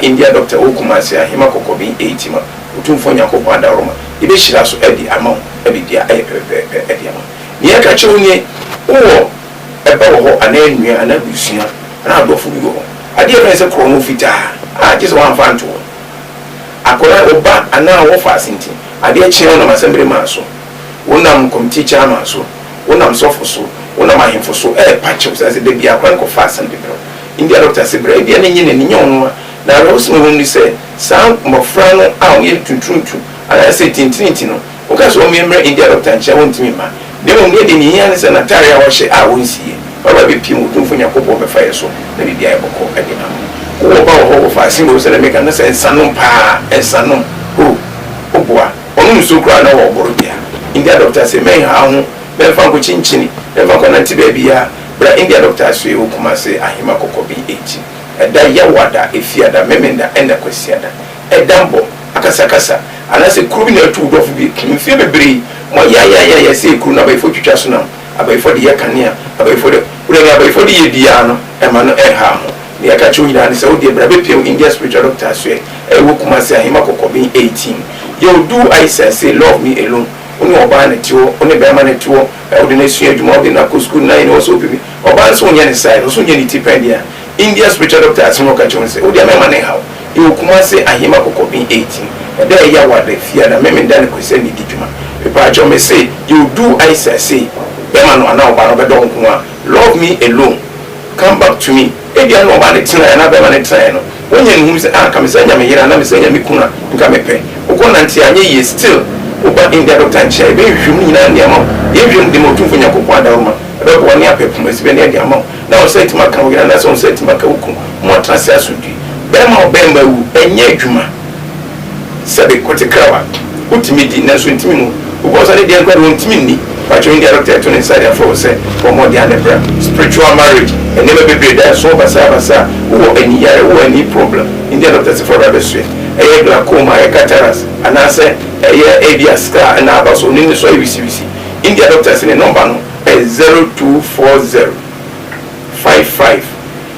India doctor wɔ Kumasi Ahema Kɔkɔben 8 ma Otumfoɔ Nyankopɔn adaworoma yɛbɛhyira so de ama wo na biribiara ayɛ pɛpɛpɛpɛ de ama wo. Nea yɛka kyerɛ wo nie, wowɔ ɛba wɔ hɔ anaa nua anaa abusua anaa adɔfo bi wɔ hɔ, adeɛ a yɛfrɛ no sɛ korɔno fitaa a gye sɛ woamfa anto hɔ. Akwadaa, wo ba anaa wo wɔfaase nti, adeɛ kye a wonam asɛmbere maa so, wonam committee chairman so, wonam sɔfo so, wonam ahemfo so ɛrepa kyɛw sane sɛ da biara akwadaa no kɔfa asɛm de brɛ wo. India dɔkta se bra, ebia na ɛnyɛ n'ani, nyɛ ɔno a. Na awerɛhosɛm a ɛwɔ mu ne sɛ, saa mmofra no a wɔyɛ ntunturuntu anaasɛ tintirinti no, woka sɛ wɔmmrɛ India dɔkta nkyɛn a, wontumi mma. Na mmom nea ɛde nea ehia ne sɛ n'atare a wahyɛ a wonsiiɛ no aba abepue mu, Otumfoɔ Nyankopɔn bɛfa yɛn so na biribi ayɛ bɔkɔɔ de ama wo. Wowɔ ba wɔ hɔ, wɔfa asen wɔ sɛdeɛ meka no sɛ nsanom paa, nsanom, oh, woboa, ɔnom nsuo koraa na ɔwɔ dea. India dɔkta se mɛnha wo ho, mɛmfa nkɔkyinkyini, mɛmfa nkɔnante baabiara. Bra India Doctor asoɛe wɔ Kumase Ahema Kɔkɔben akyi. Ɛda Yawada, Efiada, Memenda ɛna Kwasiada. Ɛda mbɔ, akasakasa, anaasɛ kuro bi na atu wo dɔfo bi mfeɛ bebree. Moayaayaayaya sɛ kuro no abayifoɔ twitwa so nam, abayifoɔ de yɛ kanea, abayifoɔ de, wode nea abayifoɔ de yɛ biara no ɛma no ɛnhaa ho. Nea yɛka kyerɛ wo nyinaa ne sɛ wodeɛ bra bɛpia wo India Spiritual Doctor asoɛe ɛwɔ Kumase Ahema Kɔkɔben 18. Yɛwɔ Do Aisa say love me alone. Wo ne ɔbaa na ɛte hɔ, wo ne bɛɛma na ɛte hɔ. Ɛ wode no asua adwuma, wode no akɔ sukuu, na ɛne ɔsɛ ɔpɛ bi. Ɔbaa no sɛ ɔnyɛ ne side, ɔsɛ ɔnyɛ ne ti pɛn deɛ a, India spiritual doctor asɛm a ɔka kyerɛ wo ne sɛ, wo deɛ mɛma no nhaw. Yɛwɔ Kumasi Ahema Kɔkɔben 18. Ɛda a ɛyɛ Awada, Fiada, Memenda ne Kwasiada na ɛdi dwuma. Mepaakyɛw mese, yɛwɔ Du Aisa sei, bɛma no anaa ɔbaa no ɔbɛdɔ wo nko ara. Love me alone. Come back to me. Ebia na ɔbaa no tenaeɛ anaa barima no tenaeɛ no, wanya ne hu sɛ, ah, nka mesan nya me yere anaa mesan nya me kunu a, nka mepɛ. Wokɔ nante a, anyɛ yie, still woba India doctor nkyɛn a, yɛbɛhwehwɛ mu nyinaa de ama wo. Yɛnhwehwɛ mu de ma Otumfoɔ Nyankopɔn adaworoma, ɛbɛboa ne apɛ poma sibɛ ne ɛde ama wo, na wo nsa atumi aka wo yere anaasɛ wo nsa atumi aka wo kunu, mo atena ase asomdwoe. Barima a ɔbɛn ma awu, ɛnyɛ adwuma. Sɛbe kɔte krawa wotumi di nanso ntumi nwu. Wokɔ nsa ne deɛn koraa deɛ ɔntumi nni. Pakyɛw India doctor ɛto ne nsa de afrɛ wo sɛ bɔ mmɔden a na bra. Spiritual marriage nneɛma bebree da ɛso basaa basaa. Wowɔ ani yare wowɔ ani problem India doctor se fa bra bɛsoɛ. Ɛyɛ glaucoma ɛyɛ cataracts anaasɛ ɛyɛ ebia scar ɛna aba so ne so ayɛ wisiwisi. India doctor se ne number no ɛyɛ 0240 55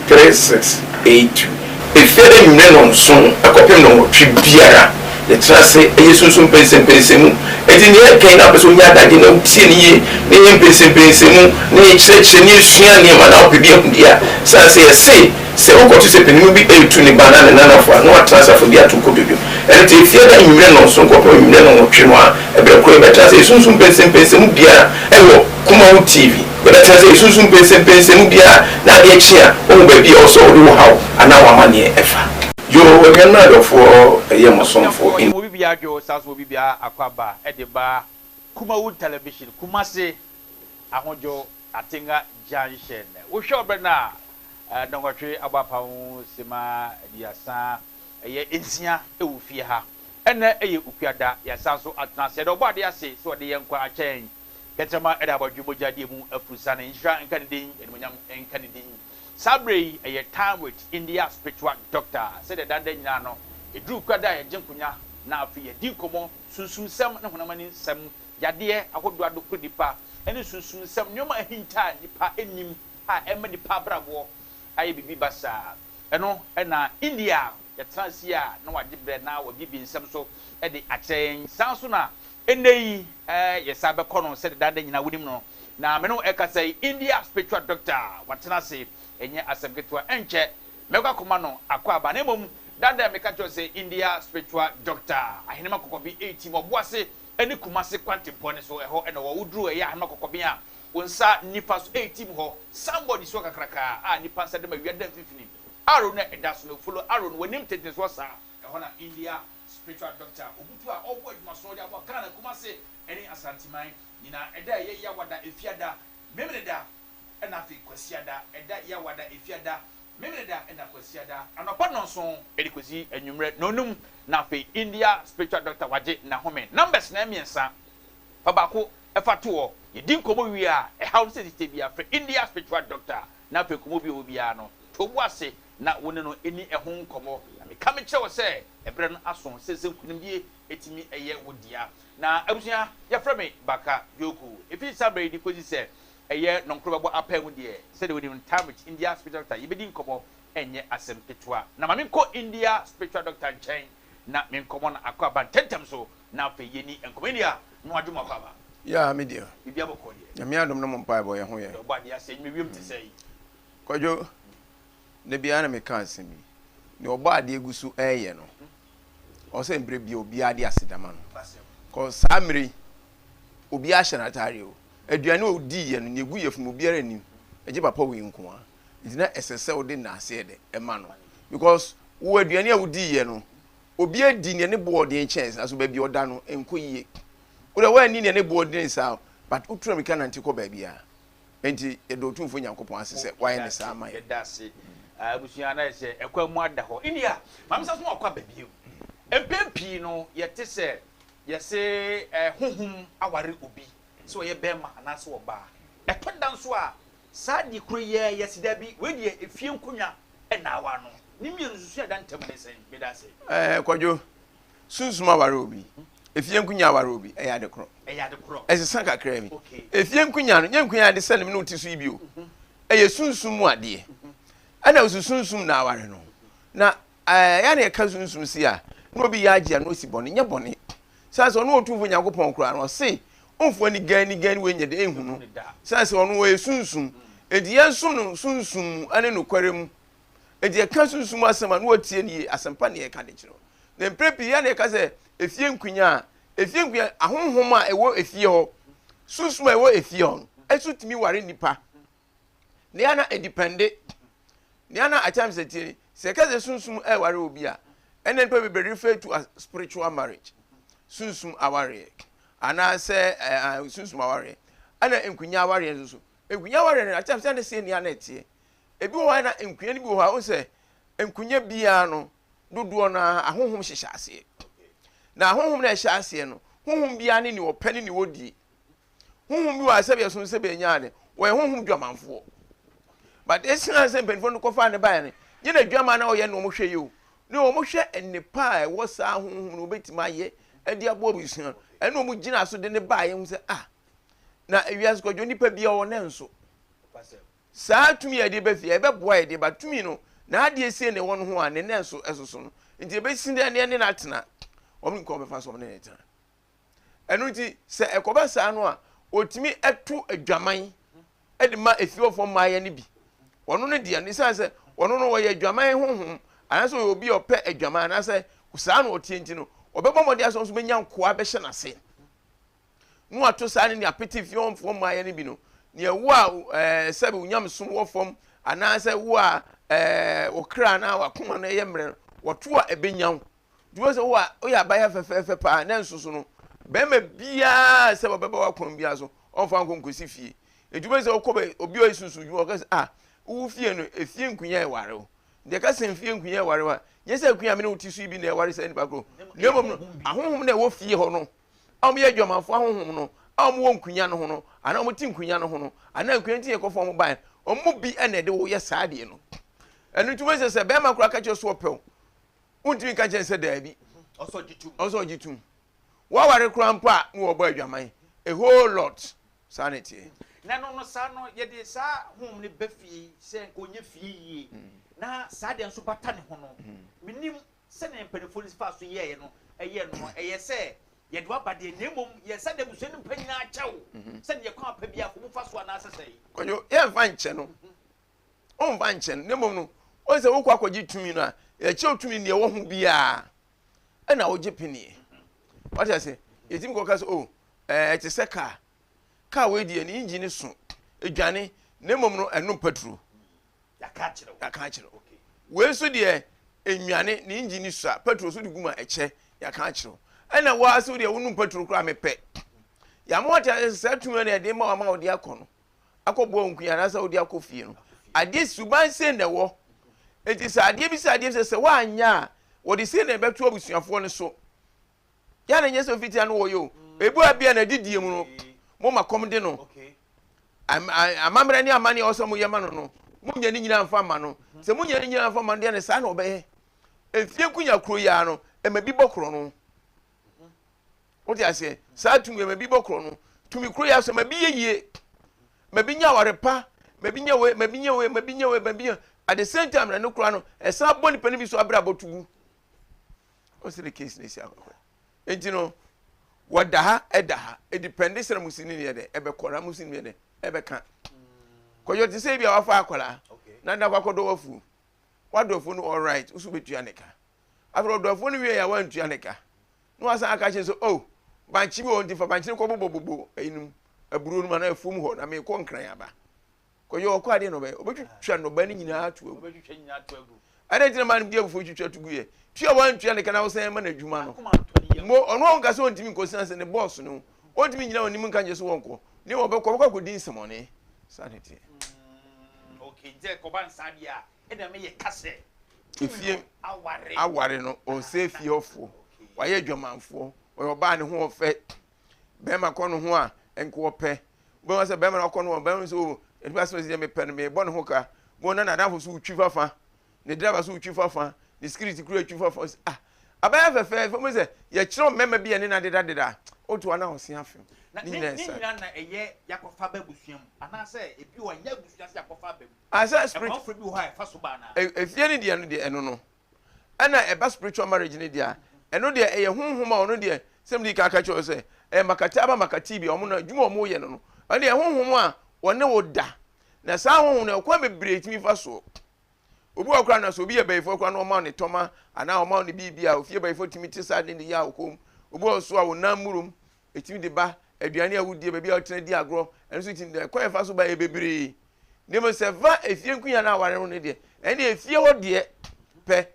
3682. Efiada anwummere nnɔnson kɔpem nnɔnwɔtwe biara, yɛtena ase yɛ sunsum mpɛnsɛmpɛnsɛmu. Enti nea yɛka yi na wopɛ sɛ onya adagye na wotie no yie na yɛyɛ mpɛnsɛmpɛnsɛmu na yɛkyerɛkyerɛ na yɛsua nneɛma na wopɛ bi ahu deɛ a, sane sɛ yɛse sɛ wokɔto sɛ panin bi retu ne ba anaa ne nanafo a na watena asafo bi ato kotodwe. Ɛno nti Efiada anwummere nnɔnson kɔpem anwummere nnɔnwɔtwe no ara, ɛberɛ korɔ yɛbɛtena ase yɛ sunsum mpɛnsɛmpɛnsɛmu biara wɔ Kumawu TV. Yɛbɛtena sɛ yɛsunsum mpɛnsɛmpɛnsɛmu biara na adeɛ kye a, woahu baabi a ɛwɔ sɛ wode wo haw anaa w'amanneɛ fa. Yoo, anuanom adɔfoɔ, ɛyɛ mo somfo Abusuafoɔ, yɛma obi biara dwo, saa nso obi biara akwaaba de ba Kumawood Television, Kumasi, Ahodwo, Atenga Junction. Wohwɛ ɔbrɛ no a, nnɔnwɔtwe abɔ apam sima 36 wɔ fie ha. Ɛnnɛ yɛ Ukuada, yɛasan nso atena ase. Yɛda Ɔbɔadeɛ ase sɛ ɔde yɛn nkwa akyɛ yɛn. Kɛtrɛma da abɔdwe mogya deɛ mu afurusane. Nhyira nka ne din, animuonyam nka ne din. Saa berɛ yi ɛyɛ Time with India Spiritual Doctor. Sɛdeɛ daa da nyinaa no, ɛduru Kwada a yɛgye nkonya na afei yɛdi nkɔmmɔ sunsumsɛm ne honam ani nsɛm, yadeɛ ahodoɔ adokoro nnipa, ne sunsumsɛm, nneɛma a ahinta a nnipa nnim a ɛma nnipa abrabɔ ayɛ biribi basaa. Ɛno na India yɛtena ase a na wagye berɛ na wabiebie nsɛm so de akyerɛ yɛn. Saa nso na Ɛnnɛ yi yɛsan bɛkɔ no sɛdeɛ daa da nyinaa wonim no, na me ne wo ɛkasa yi, India spiritual doctor a watena ase, ɛnyɛ asɛm ketewa, ɛnkyɛ mɛkɔ akɔma no akwaaba, na mmom daa da meka kyerɛ wo sɛ India spiritual doctor Ahenema Kɔkɔben ɛretim Ɔboase ne Kumase kwantempɔn no so, ɛhɔ na ɔwɔ, woduru ɛyɛ Ahenema Kɔkɔben a, wo nsa nifa so ɛretim hɔ, signboard si hɔ kakraka a nipa nsa de ma wia da mfimfini, arrow no a ɛda so no, follow arrow no, w'anim tentensoɔ saa, ɛhɔ na India Spiritual doctor Obutu a ɔbɔ adwumason de aboa Ghana, Kumase ne Asanteman nyinaa. Ɛda a ɛyɛ Yawada, Efiada, Memeneda ɛna afei Kwasiada. Ɛda Yawada, Efiada, Memeneda ɛna Kwasiada anɔpa nnɔnson de kɔsi anwummerɛ nnɔnnum na afei India Spiritual doctor wagye n'ahome. Numbers no yɛ mmiɛnsa, fa baako fa to hɔ. Yɛdi nkɔmmɔ wie a, ɛhaw no sɛ tete biara frɛ India Spiritual doctor na afei nkɔmmɔ bi a ɔwɔ biara no to wo bo ase na wo ne no nni ɛho nkɔmmɔ, na meka mekyerɛ wo sɛ, ɛberɛ no aso sɛ sɛ nkonimdie tumi yɛ wo dea. Na abusua, yɛfrɛ me Baka Dwoku. Ɛfiri saa berɛ yi de kɔsi sɛ ɛyɛ nnɔnkoro bɛbɔ apaa mu deɛ, sɛdeɛ wonim no, Time with India Spiritual Doctor, yɛbɛdi nkɔmmɔ. Ɛnyɛ asɛm ketewa. Na ma menkɔ India spiritual doctor nkyɛn na menkɔmɔ no akwaaba ntɛntɛm so na afei yɛni nkɔmɔ. India, no adwo mu akwaaba. Yeah, me deɛ. Biribiara bɔkɔɔ deɛ. Nyame adom ne mo mpaebɔ yɛ ho yɛ. Yɛda ɔbɔ adeɛ ase, anwuma wiem te sɛn? Kwadwo, da biara na meka asɛm yi, nea ɔbɔ adeɛ gu so reyɛ no, ɔwɔ sɛ mmerɛ biara obiara de aseda ma no. Cause saa mmerɛ yi, obiara hyɛ n'ataadeɛ o, aduane a ɔdiiɛ no, nea ɛgu yafunu mu obiara nnim, ɛgye papa wei nko ara. Nti na ɛsɛ sɛ wode nnaase yɛ dɛ ɛma no. Because wo aduane a wodiiɛ no, obi adi nea ne boɔ den kyɛn saa, so baabi a ɔda no, ɛnkɔ yie. Wo deɛ woanni nea ne boɔ den saa o, but wotu ammirika nante kɔ baabiara. Enti yɛda Otumfoɔ Nyankopɔn ase sɛ wayɛ ne saa ama yɛn. Yɛda ase. Abusua na ayɛ sɛ ɛkwan mu ada hɔ. India, ma mensan so akɔ aba bio. Mpɛn pii no yɛte sɛ yɛse honhom aware obi, sɛ ɔyɛ bɛrima anaasɛ ɔbaa. Ɛtɔ da nso a, saa ade koro yi ara yɛse dabi, wei deɛ efie nkonnwa na aware no. Ne mmienu nsusuiɛ a ɛda ntam ne sɛn? Meda ase. Kwadwo, Sunsum aware obi, efie nkunya aware obi, ɛyɛ ade korɔ. Ɛyɛ ade korɔ. Ɛsesa kakraa bi. Okay. Efie nkunya no, nyɛ nkunya ade sɛ ne me ne wo te so yi bi o. Ɛyɛ sunsum mu adeɛ. Ɛna osi sunsum na aware no. Na ɛɛ ya na yɛka sunsum si a, na obi yɛ agye a na osi bɔne, nyɛ bɔne. Sane sɛ ɔno Otumfoɔ Nyankopɔn koraa no, ɔse ɔmfu ani gan ni gan ni wei nyɛ dɛ nhu no. Sane sɛ ɔno ɔyɛ sunsum. Enti yɛnsom no sunsum mu ɛne nokware mu. Enti yɛka sunsum mu asɛm a, na wɔtie no yie. Asɛmpa na yɛka de kyerɛ wɔn. Na mprɛ pii yɛ a na yɛka sɛ efie nkunya a, efie nkunya, ahonhom a ɛwɔ efie hɔ, sunsum a ɛwɔ efie hɔ no, ɛso tumi ware nnipa. Na yɛ a na ɛdipɛnde. Na yɛ a na at times ɛtie ni, sɛ yɛka sɛ sunsum ɛware obi a, ɛna nnipa bebree refer to as spiritual marriage, sunsum awareɛ, anaasɛ ɛɛ sunsum awareɛ. Ɛna nkunya awareɛ nso so. Nkunya awareɛ no, at times yɛ a na sɛ nea na ɛteɛ. Ebi wɔ hɔ a na nkonya no bi wɔ hɔ a wohu sɛ nkonya biara no dodoɔ no ara ahonhom hyehyɛ aseɛ. Na ahonhom no a ɛhyɛ aseɛ no, honhom biara ne nea ɔpɛ ne nea ɔdie. Honhom bi wɔ a sɛbi ɛso sɛbi ɛnyɛ ade, wɔyɛ honhom dwamanfoɔ. But ɛsiane sɛ mpanimfoɔ no kɔfaa ne baeɛ no, nyɛ na dwaman na ɔyɛ na wɔhwɛ yi o. Ne wɔhwɛ nnepa a ɛwɔ saa honhom no wɔbɛtumi ayɛ de aboa abusua no. Ɛna wɔn gyina so de ne baeɛ hu sɛ ah, na ewiase kwadwo nipa biara wɔ ne nso. Saa tumi a yɛde ba fie, ɛbɛboa yɛn de ba tumi no, n'adeɛ sie na ɛwɔ no ho a ne nan so ɛsoso no. Nti ɛbɛsi dɛn na yɛne no atena? Wɔn nim kwan wɔbɛfa so wɔn ne no tena. Ɛno nti sɛ ɛkɔba saa no a, wɔtumi to adwaman de ma efiewɔfoɔ mmaayɛ no bi. Wɔn no deɛ no, esiane sɛ wɔn no wɔyɛ adwaman honhom anaasɛ wɔyɛ obi a ɔpɛ adwaman anaasɛ saa na ɔteɛ nti no, wɔbɛbɔ mmɔden asɛ wɔn nso bɛnya nkoa bɛhyɛ n'ase. na wato saa ne nea pete fionfoɔ mmaeɛ no bi no, nea wo a ɛɛ sɛbi wo nyamesom wɔ fam anaasɛ wo a ɛɛ wo kra anaa w'akoma no ɛyɛ mmerɛ no, wɔto a ɛbɛnya wo. Nti wɔ sɛ wo a woyɛ abaayewa fɛfɛɛfɛ paa na nso so no, bɛrima biara sɛ wɔbɛba w'akwan biara so ɔmfa nkɔ nkɔsi fie. Nti wobɛhu sɛ wokɔ bɛ obi a ɔyɛ sunsun dwuma ɔka sɛ ah wo fie no efie nkunya ɛware wo. Deɛ ɛka sɛ fie nkunya ɛware wo a, nyɛ sɛ akunya a me ne wo te so yi bi na ɛware saa nipa koro. Na mmom no, ahonhom na ɛwɔ fie hɔ no a wɔyɛ adwamanfoɔ ahonhom no a wɔwɔ nkunya no ho no, anaa wɔte nkunya no ho no, anaa nkunya nti yɛkɔfa wɔn baeɛ no, wɔn mu bi na ɛde wo yɛ saa adeɛ no. Ɛno nti wobɛsɛ sɛ bɛrima koraa ka kyerɛ so ɔpɛ wo, wontumi nka kyerɛ sɛ daabi, ɔsɛ ɔgye tom. Woaware koraa mpo a na wɔbɔ adwaman, a whole lot. Saa na ɛteɛ. Na ɛno no saa no yɛde saa honhom no ba fie sɛ nka ɔnyɛ fie yie na saa deɛ nso bata ne ho no, menim Sɛnea mpanyimfo no faa so yɛe no yɛɛ no no, ɛyɛ sɛ yɛde wo aba deɛ, na mmom yɛnsa de abusua no mpa nyinaa kyɛ wo sɛnea kwan a ɔpɛ biara fa mu fa so anaasɛ sɛn. Kwadwo, yɛmfa nkyɛ no. Womfa nkyɛ no, na mmom no, wohu sɛ wokɔ akɔgye tumi no a, yɛkyɛ wo tumi nea ɛwɔ ho biara, ɛna wogye peneɛ. Wate ase? Yɛtumi kɔka sɛ, oh, ɛɛ, ɛte sɛ kaa. Kaa wei deɛ, ne engine no so, ɛdwane, na mmom no, ɛnom paturo. Yɛaka akyerɛ wo. Yɛaka akyerɛ wo. Wei nso deɛ, nnuane, ne engine sua, petrol so de gu mu a, ɛkyɛ. Yɛaka akyerɛ wo. Ɛna wo ara sɛ wo deɛ wonom petrol koraa mepɛ. Yɛama woate aseɛ sɛ saa tumi no yɛde ma wo ama wode akɔ no, akɔboa wo nkunya anaasɛ wode akɔ fie no. Adeɛ suban sei na ɛwɔ. Enti sɛ adeɛ bi sɛ adeɛ bi sɛ sɛ woanyɛ a, wɔde sei na ɛbɛto abusuafoɔ no so. Yɛ na nyɛ sɛ ofitia no wɔyɛ o. Ebi a bia na didie mu no, mo ma kɔm de no. Amammerɛ ne amanneɛ a ɔsɛ moyɛ ma no no, monyɛ ne nyinaa mfa mma no. Sɛ monyɛ ne nyinaa mfa mma no deɛ ne saa na ɔbɛyɛ. Efie nkunya kuro yi ara no, ɛma bi bɔ korɔ no. Wote aseɛ? Saa tumi ɛma bi bɔ korɔ no. Tumi kuro yi ara so ɛma bi yɛ yie. Ma bi nya aware pa, ma bi nya wei, ma bi nya wei, ma bi nya wei, ma bi nya. At the same time na ɛno koraa no ɛsan bɔ nipa no bi so abrabɔ to gu. Ɔsɛ the case na esi akɔkɔ. Nti no wɔda ha ɛda ha edipɛnde sɛ na mo si ne yɛ dɛ ɛbɛkɔ na mo si ne yɛ dɛ ɛbɛka. Kɔyɔ te sɛ ebi a wafa akwadaa na da akɔ akɔdɔ wafuo wadɔ afuo no all right woso betua ne ka. Afei ɔdɔ afuo no wie a wantua ne ka na wasan aka kyerɛ sɛ oh bankye bi wɔ hɔ nti fa bankye no kɔ bobɔ bobɔ ɛyinom aburo no mu anaa afuom hɔ na mekɔ nkran aba. Kɔyɛ ɔkɔ adeɛ na ɔbɛyɛ ɔbɛtwitwa nnɔbae no nyinaa ato agu. Ɔbɛtwitwa nyinaa ato agu. Adɛn nti na maa no di abufuo twitwa to gu yɛ? Tua wantua ne ka na wosan ma no adwuma no. Mo ɔno a ɔnka sɛ ɔntumi nkɔ siane sɛ ne bɔs no ɔntumi nnyina w'anim nka nkyerɛ sɛ wɔnkɔ ne ɔbɛkɔ ɔbɛkɔ akɔdi nsɛmɔne. Saa na ɛteɛ. Mm, okay, nti ɛkɔba nsaa deɛ a ɛna meyɛ ka sɛ efie aware no ɔsɛ fie hɔfoɔ wayɛ adwamanfoɔ ɔyɛ ɔbaa ne ho ɔfɛ bɛrima kɔ no ho a nka ɔpɛ wobɛhu sɛ bɛrima no ɔkɔ no ho bɛrima no sɛ o nipa sɛ ɔsɛ mepɛ no mebɔ ne ho ka wɔn na n'adamfo so wotwi fafa ne driver so wotwi fafa ne security kura twi fafa ɔsɛ ah abɛyɛ fɛfɛɛfɛ mo sɛ yɛkyerɛ mmarima bi a ne na dedadeda otu ana ɔse afem ne nyinaa ne nyinaa na ɛyɛ yakɔfa ba abusua mu anaasɛ ebi wɔ nyɛ abusua sɛ yakɔfa ba mu asɛ spirit ɛkwan bi wɔ hɔ a ɛfa so ba anaa efie ne deɛ no deɛ ɛno no Ɛna ɛba spiritual marriage no deɛ a, ɛno deɛ ɛyɛ honhom a ɔno deɛ sɛ mede kan ka kyerɛ wo sɛ ɛyɛ makati aba makati bi a ɔmo no adwuma a ɔmo yɛ no no ɛno deɛ honhom a wɔne wo da na saa honhom no ɛkwan bebree tumi fa soɔ obi wɔ koraa na sɛ obi yɛ bayifoɔ koraa na ɔma ne tɔma anaa ɔma ne biribi a ofie bayifoɔ tumi te saa de ne yɛ a ɔkɔm obi wɔ so a wɔnam murom ɛtumi de ba aduane a wodie baabi a wotena di agorɔ ɛno nso tumi de ɛkwan ɛfa so ba yɛ bebree Na mmom sɛ fa efie nkunya no aware ho no deɛ, ɛnde efie hɔ deɛ pɛ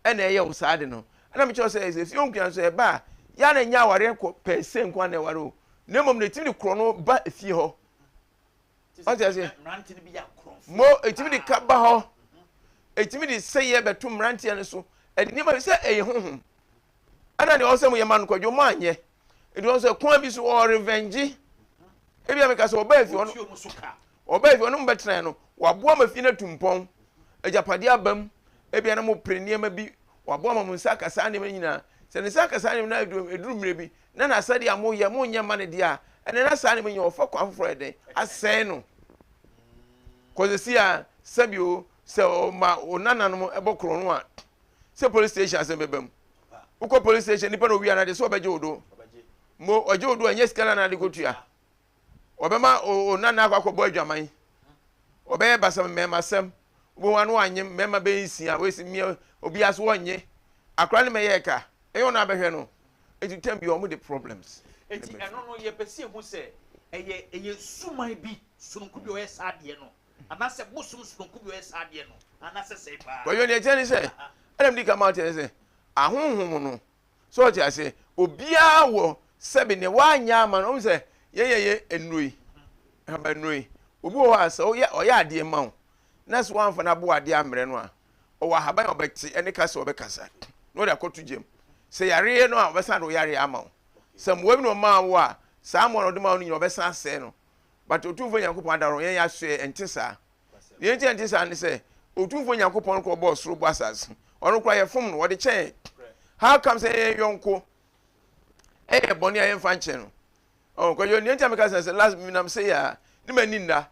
ɛna ɛyɛ wo saa de no. Ɛna mekyerɛ sɛ sɛ efie hɔ nkunya nso ɛba a, yɛ na ɛnyɛ awareɛ kɔ pɛɛ sɛ nko na ɛware o. Na mmom na ɛtumi de korɔ no ba efie hɔ. Ɔte aseɛ? Mo ɛtumi de ka ba hɔ. Ɛtumi de sɛyɛ bɛto mmeranteɛ no so. Ɛde nneɛma bi sɛ ɛyɛ honhom. Ɛna deɛ ɔwɔ sɛ mo yɛ ma no kwadwo mo anyɛ. Nti wɔn sɛ kwan bi so ɔrevenge. Ebi a meka sɛ ɔbaa fie ɔno ɔbaa fie ɔno mo bɛtena no waboa ma fie no atu mpɔn. Agyapadeɛ aba mu. Ebi a na mo pere nneɛma bi waboa ma mo nsa aka saa nneɛma nyinaa. Sɛ ne nsa aka saa nneɛma no eduru mmerɛ bi na n'asɛdeɛ a moyɛ monyɛ mma no deɛ a ɛnɛ na saa nneɛma nyinaa ɔfa kwan foforɔ yɛ dɛn asɛe no. Kɔsɛsi a sɛbi o sɛ ɔma onananom ɛbɔ korɔ no a sɛ police station asɛm bɛba mu. Wokɔ police station nipa na owi anade sɛ ɔbɛgye wo do. Mo ɔgye wo do ɛnyɛ sika na anade kɔtua. Ɔbɛma o nana akɔ akɔbɔ adwaman. Ɔbɛyɛ basam mmarima sɛm. Wobɛhu ano anyem mmarima bɛyɛ nsia wɔsi mmea obiara so wɔnnye. Akora ne mɛyɛ ɛka. Ɛnyɛ ɔno abɛhwɛ no. Eti tɛm bi wɔn de problems. Eti ɛno no yɛpɛ sɛ yɛhu sɛ ɛyɛ ɛyɛ suman bi sononko bi a ɔyɛ saa adeɛ no anaasɛ bosom sononko bi a ɔyɛ saa adeɛ no anaasɛ sɛe paa. Kwadwo deɛ ɛkyɛ ne sɛ ɛna medi kan ma wote sɛ ahonhom no sɛ ɔte ase obiara wɔ sɛbe nea wanyɛ ama no ɔhu sɛ yɛn yɛ yɛ nnuro yi haba nnuro yi obi wɔ hɔ a sɛ ɔyɛ ɔyɛ adeɛ ma wo na sɛ wamfa no aboa adeɛ ammrɛ no a ɔwɔ ahaban a ɔbɛte ɛne kasa ɔbɛkasa na ɔde akɔto gyam sɛ yareɛ no a ɔbɛsan de wo yareɛ ama wo sɛ mmoa bi na ɔmaa wo a saa mmoa na ɔde ma wo no nyina ɔbɛsan asɛe no but Otumfoɔ Nyankopɔn adaworo yɛn yɛasoɛ ɛnte saa. Deɛ nti a ɛnte saa ne sɛ Otumfoɔ Nyankopɔn no koraa ɔbɔɔ soro bɔ asase. Ɔno koraa yɛfom no, ɔde kyɛ yɛn. How come sɛ yɛn yɔnko ɛyɛ bɔne a yɛmfa nkyɛ no? Oh, kwadwo, deɛ nti a meka sɛ sɛ last menam sɛ yɛ a ne m'ani nna.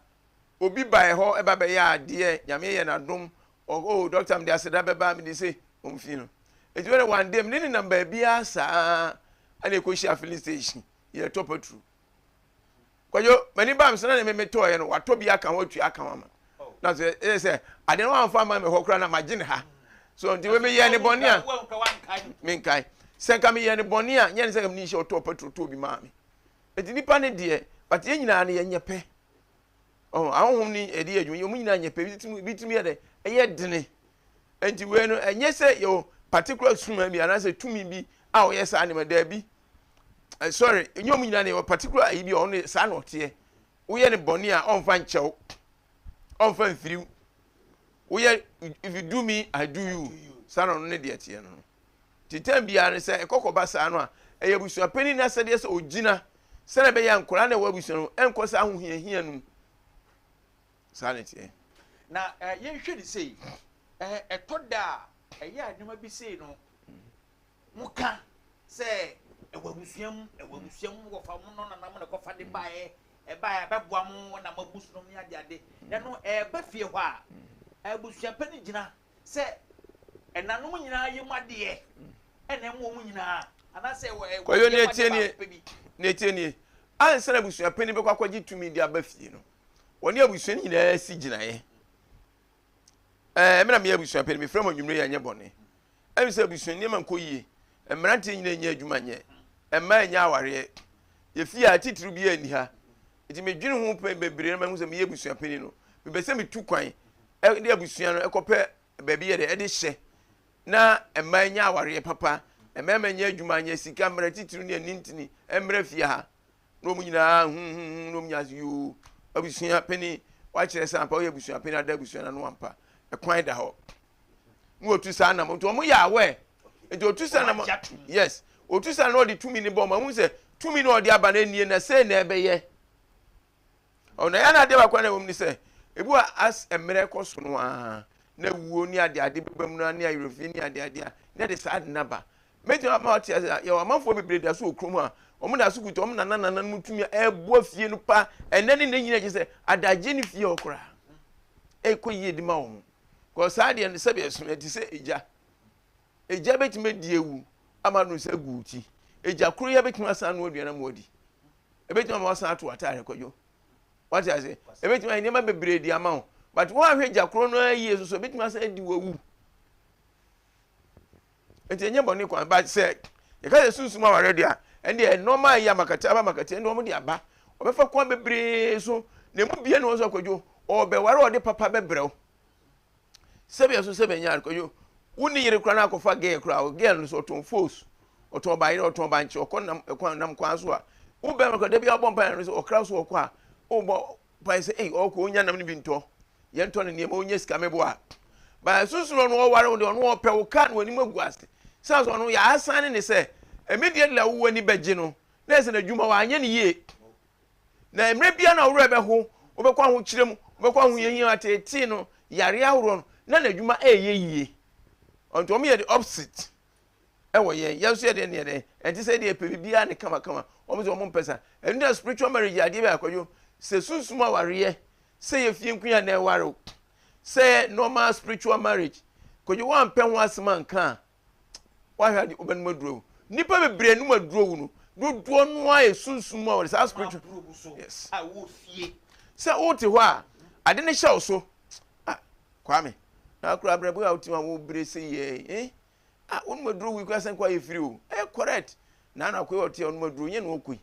Obi ba ɛhɔ ɛba bɛyɛ adeɛ, Nyame yɛ n'adom. Oh, doctor mede aseda bɛba, mede se ɔmfii no. Enti wɛrɛ one day mene ne nam baabiara saa ɛna ɛkɔhyia filling station yɛtɔ petrol. Kwadwo, m'ani baa me so na ne me metɔeɛ no, watɔ bi aka ho atua aka ho ama. Na sɛ ɛyɛ sɛ ade no wamfa ama me hɔ koraa na magye ne ha. So nti wei meyɛɛ ne bɔne a menkae. Sɛ nka meyɛɛ ne bɔne a nyɛ ne sɛ nka mene hyɛ ɔtɔɔ petrol tɔɔ bi maa me. Nti nipa ne deɛ, but yɛn nyinaa no yɛnyɛ pɛ. Ɔho, ahonhom ne ɛde yɛ adwuma, wɔn nyinaa nyɛ pɛ, bi tumi yɛ dɛ, ɛyɛ dene. Nti wei no, ɛnyɛ sɛ yɛwɔ particular suma bi anaasɛ tumi bi a ɔyɛ saa nneɛma, daabi. Eh, sorry, ɛnyɛ ɔmo nyinaa na ɛwɔ particular ayi bi a ɔno saa na ɔteɛ. Woyɛ ne bɔne a ɔmfa nkyɛw, ɔmfa mfiriw. Woyɛ if you do me, I do you. Saa na ɔno ne deɛ teɛ no. Nti tɛm biara no sɛ ɛkɔkɔba saa no a, ɛyɛ abusuapanin n'asɛdeɛ sɛ ɔgyina sɛdeɛ ɛbɛyɛ a nkwadaa na ɛwɔ abusua no ɛnkɔ saa ahohiahia no mu. Saa na ɛteɛ. Na eh, yɛnhwɛ ne sei, eh, ɛtɔ da a ɛyɛ a nneɛma bi sei no Moka sɛ, Ɛwɔ abusua mu, ɛwɔ abusua mu, wɔfa mo no nana mo na ɛkɔfa de baeɛ, ɛbaeɛ a ɛbɛboa mo na mo abusu nom ne adeade. Na ɛno ɛreba fie hɔ a, Abusuapanin gyina sɛ ɛnanom nyinaa yɛ mu adeɛ ɛna ɛmo wɔn nyinaa anaasɛ wɔ ɛ Kwadwo yɛ nea mu ɛteɛ adeɛ nie, baako pɛ bi. nea ɛteɛ nie, ansa na abusuapanin bɛkɔ akɔgye tumi de aba fie no, wɔne abusua no nyinaa si gyinaeɛ. Ɛɛ, me na meyɛ abusuapanin, mefrɛ mo anwummerɛ yi anyɛ bɔne. Ɛne sɛ abusua nneɛma nkɔ yie, mmeranteɛ nyinaa nyɛ adwuma nyɛ, mmaa nyɛ awareɛ, yɛfie a titiriw biara nni ha. Nti medwene ho pɛn bebree na mahu sɛ meyɛ abusuapanin no, mepɛ sɛ metu kwan de abusua no ɛkɔpɛ baabi yɛ dɛ ɛde hyɛ na mmaa nya awareɛ papa, mmarima nyɛ adwuma nyɛ sika mmerɛ titiriw ne anintini mmerɛ fie ha. Na wɔn nyinaa huhuhu na wɔn nyinaa yoo abusua panin wakyerɛ sɛ ampa woyɛ abusua panin ada abusua no ano ampa ɛkwan da hɔ. Na wɔtu saa nam nti wɔn yɛ aware nti otu saa nam yes otu saa na ɔde tumi ne bɔ ɔmo ahu sɛ tumi na ɔde aba na nie na sei na ɛbɛyɛ. Ɔno ɛyɛ na adeɛ baako na ɛwɔ mu ne sɛ ebi wɔ as mmerɛ kɔ so no ara na wuo ne ade ade bɛba mu no ne awerɛfie ne ade ade a na ɛde saa ade no aba. Mɛtumi ama ɔte ase yɛwɔ amanfoɔ bebree da so wɔ kurom a wɔn da so kuta wɔn nana nana no tumi a ɛreboa fie no pa ɛnɛ ne nɛ nyina kyɛ sɛ adagye ne fie hɔ koraa ɛkɔ yie de ma wɔn. Kɔ saa deɛ no sɛbi ɛso ɛte sɛ egya. Egya bɛtumi adi ewu ama no nsa gu ti. Egya koro yɛ bɛtumi asan ano aduane ama wadi. Ebetumi ama wasan ato atare kwadwo. Wate ase? Ebetumi ayɛ nneɛma bebree di ama wo. But woanhwɛ gya koro no ara yie so so ebetumi asan adi wawu. Nti ɛnyɛ bɔne kwan but sɛ yɛka sɛ sunsum awareɛ deɛ a ɛndeɛ nneɛma a ɛyɛ amakati aba amakati ɛndeɛ wɔn de aba. Wɔbɛfa kwan bebree so na emu bie na wɔn nso akwadwo ɔbɛware ɔde papa bɛbrɛ wo. Sɛbi ɛso sɛbi ɛnyɛ ade kwadwo wo ne yere koraa na akɔfa gɛɛ koraa gɛɛ no so ɔtɔn fos ɔtɔn bayerɛ ɔtɔn bankye ɔkɔ nam ɛkwan nam kwan so a wo bɛrima koraa dabi abɔ mpaeɛ no sɛ ɔkra so ɔkɔ a wobɔ mpaeɛ sɛ ei ɔkɔ onya nam no bi ntɔ yɛntɔ ne nneɛma onya sika meboa baa sunsun ɔno ɔware wo deɛ ɔno ɔpɛ wo kaa na w'anim agu ase sɛ sɛ ɔno yɛ asan ne sɛ immediately a wo ani bɛgye no na ɛsɛ n'adwuma wanyɛ ne yie Na mmerɛ biara na wo werɛ bɛho, wobɛkɔ ahokyerɛ mu, wobɛkɔ ahohiahia ateetee no, yareɛ ahoroɔ no, na n'adwuma ɛreyɛ yie. Ɔnti wɔn yɛ the opposite ɛwɔ yɛn, yɛn nso yɛ deɛ neɛ dɛn, ɛnte sɛ deɛ pɛ biribiara ne kamakama, wɔn nso wɔn mpɛ sa. Ɛno na spiritual marriage yɛ adeɛ bi a akwadwo, sɛ sunsum awareɛ, sɛ yɛ fie nkunya na ɛware wo, sɛ normal spiritual marriage, kwadwo wɔampɛ ho asɛm anka a, wahwɛ ade wobɛnom aduro awu nnipa bebree nom aduro wu no dodoɔ no ara yɛ sunsum mu a wɔde saa spiritual yes sɛ wote hɔ a ade no hyɛ wo so ah kwame na akora abrabɔ a wotim a wobere sɛ yɛ eh ah wonom aduro wu kora sɛ nkɔ ayɛ firi o eh correct na na akɔyɛ ɔte a wonom aduro nyɛ na ɔkɔ yi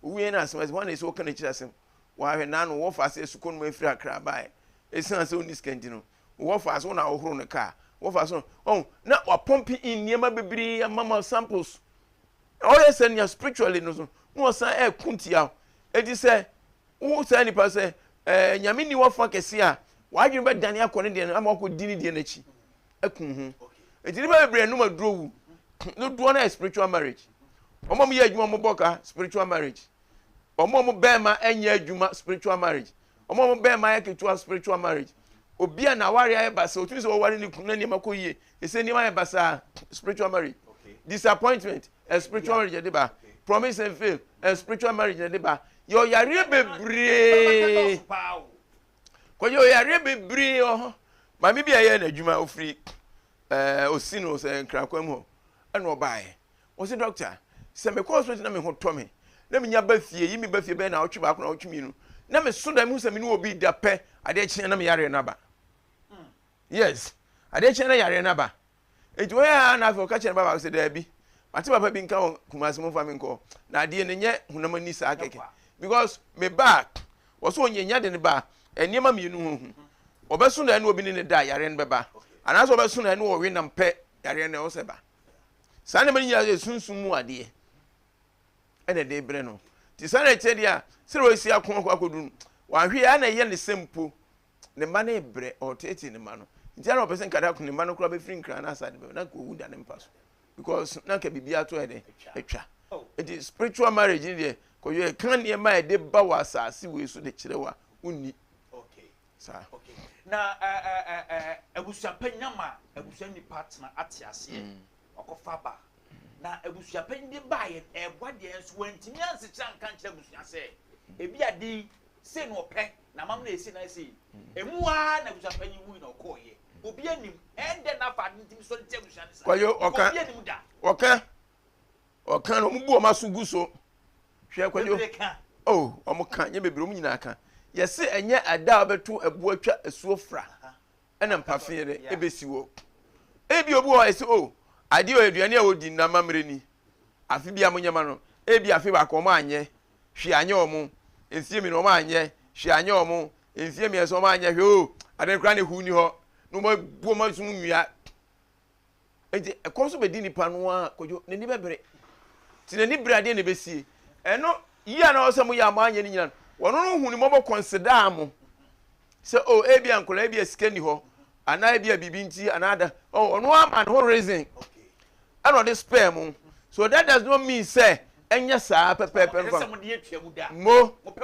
owu yɛn na asɛm asɛm wɔn na ɛsɛ wɔka n'akyiri asɛm wɔahwɛ na ano wɔfa ase asukɔ no mu afiri akra baeɛ ɛsiane sɛ ɔnni sika nti no Wɔfa so na ahohoro ne kaa. Wɔfa so ɔn na wapɔmpi in nneɛma bebree ama ma samples. Ɔyɛ sɛ nea spiritually no so na ɔsan ɛko tia wo. Eti sɛ wo saa nipa sɛ ɛɛ nyame ni wafa kɛse a w'adwene bɛdane akɔ ne deɛ no ama wakɔ di ne deɛ n'akyi ɛko ho. Eti nipa bebree nom aduro wu. Dodoɔ no yɛ spiritual marriage. Wɔn a wɔyɛ adwuma wɔn bɔ ka spiritual marriage. Wɔn a wɔn bɛrima nyɛ adwuma spiritual marriage. Wɔn a wɔn bɛrima ayɛ ketewa spiritual marriage. Obi a n'aware ayɛ basaa otumi sɛ ɔware ne kunu na nneɛma kɔ yie ɛsɛ nneɛma ayɛ basaa spiritual marriage. Disappointment a spiritual marriage ɛde ba. Promise and fail a spiritual marriage ɛde ba. Yɛ ɔyareɛ bebree. Kɔyɛ ɔyareɛ bebree wɔ hɔ. Maame bi a ɛyɛ n'adwuma ofiri ɛɛ osi no sɛ nkrakwan mu hɔ ɛna ɔbaeɛ. Ɔse doctor, sɛ mekɔ hospital na me ho tɔ me, na menya ba fie, yi me ba fie bɛyɛ naawɔtwe baako naawɔtwe mmienu, na me so da mehu sɛ me ne obi da pɛ, adeɛ kyeɛ na me yareɛ no aba. Yes, adeɛ kyeɛ na yareɛ no aba. Enti wɔyɛ a na afei ɔka kyerɛ ne ba baako sɛ daabi, mate papa bi nka wɔ Kumasi momfa me nkɔ, na adeɛ no nyɛ honam ani saa kɛkɛ. Because me ba a, wɔso ɔnyɛ nya de ne ba a, nneɛma mmienu ho hu. Ɔbɛso na ɛne obi ne ne da a, yareɛ no bɛba. Anaasɛ ɔbɛso na ɛne ɔwe nam pɛ, yareɛ no ɛwɔ sɛ ba. Saa nneɛma no nyinaa yɛ sunsum mu adeɛ ɛna ɛde brɛ no. Nti saa na ɛkyɛ deɛ a sɛdeɛ wɔasi ako akɔ akɔdu no wahwe a na ɛyɛ ne sɛ mpo ne mma no rebrɛ ɔreteetee ne mma no. Nti ana ɔpɛ sɛ nkada ko ne mma no koraa bɛfiri nkran na asade bɛba na nka ɔwu da ne mpa so because na nka biribi ato ɛdɛ atwa. Nti spiritual marriage ne deɛ kɔyɛ ɛka nneɛma a ɛde ba wɔ asase wei so de kyerɛ wa wonni. Saa. Okay. Na eh, eh, eh, abusua panyin ama abusua nipa tena ate aseɛ. Mm. Wakɔfa ba. Na abusua panyin de baeɛ ɛɛboa deɛ nso wantumi ansekyerɛ anka nkyerɛ abusua sɛ ebi ade yi. Sei na ɔpɛ, na amammerɛ yɛ sei na ayɛ sei. Emu ara na abusuapanyin wui na ɔkɔeɛ. Obiara nnim. Ɛyɛ dɛn na afa ade no tumi sɔre tia abusua no saa? Kwayo, ɔka. Obiara nnim da. Ɔka. Ɔka na wɔn bu wɔn aso gu so. Hwɛ Kwadwo. Bebree ka. Oh, wɔn ka, nyɛ bebree, wɔn nyinaa ka. Yɛse ɛnyɛ ɛda a wɔbɛto ɛboɔ atwa asuo fra ɛna mpafe yɛ dɛ ɛbɛsi wɔ. Ebi obi wɔ hɔ a yɛse oh, adeɛ ɔ aduane a wɔdi no amammerɛ ni. Afe bi a monyɛ ma no. Ebi afe baako wɔn anyɛ, hwee anyɛ wɔn. Mfie mmienu wɔn anyɛ, hwee anyɛ wɔn. Mfie mmiɛnsa wɔn anyɛ hwee oh, ade no koraa ne hu ni hɔ. Na wɔn abu wɔn asom nnua. Enti ɛkɔm so bɛdi nipa no ara kwadwo n'ani bɛbere. Nti n'ani bere adeɛ na ɛbɛsie. Ɛno yi a na ɔsɛ mo yɛ a mo anyɛ no nyina no, wɔno no hu ne mmɔbɔ kɔnsedaa mo sɛ o oh, ebi a nkɔla ebi a sika ni hɔ anaa ebi a biribi nti anaa da oh, ɔno ama ne ho reason ɛna ɔde spare mo. So that does not mean sɛ ɛnyɛ saa pɛpɛɛpɛ nfa mo ɔsɛ mo pɛ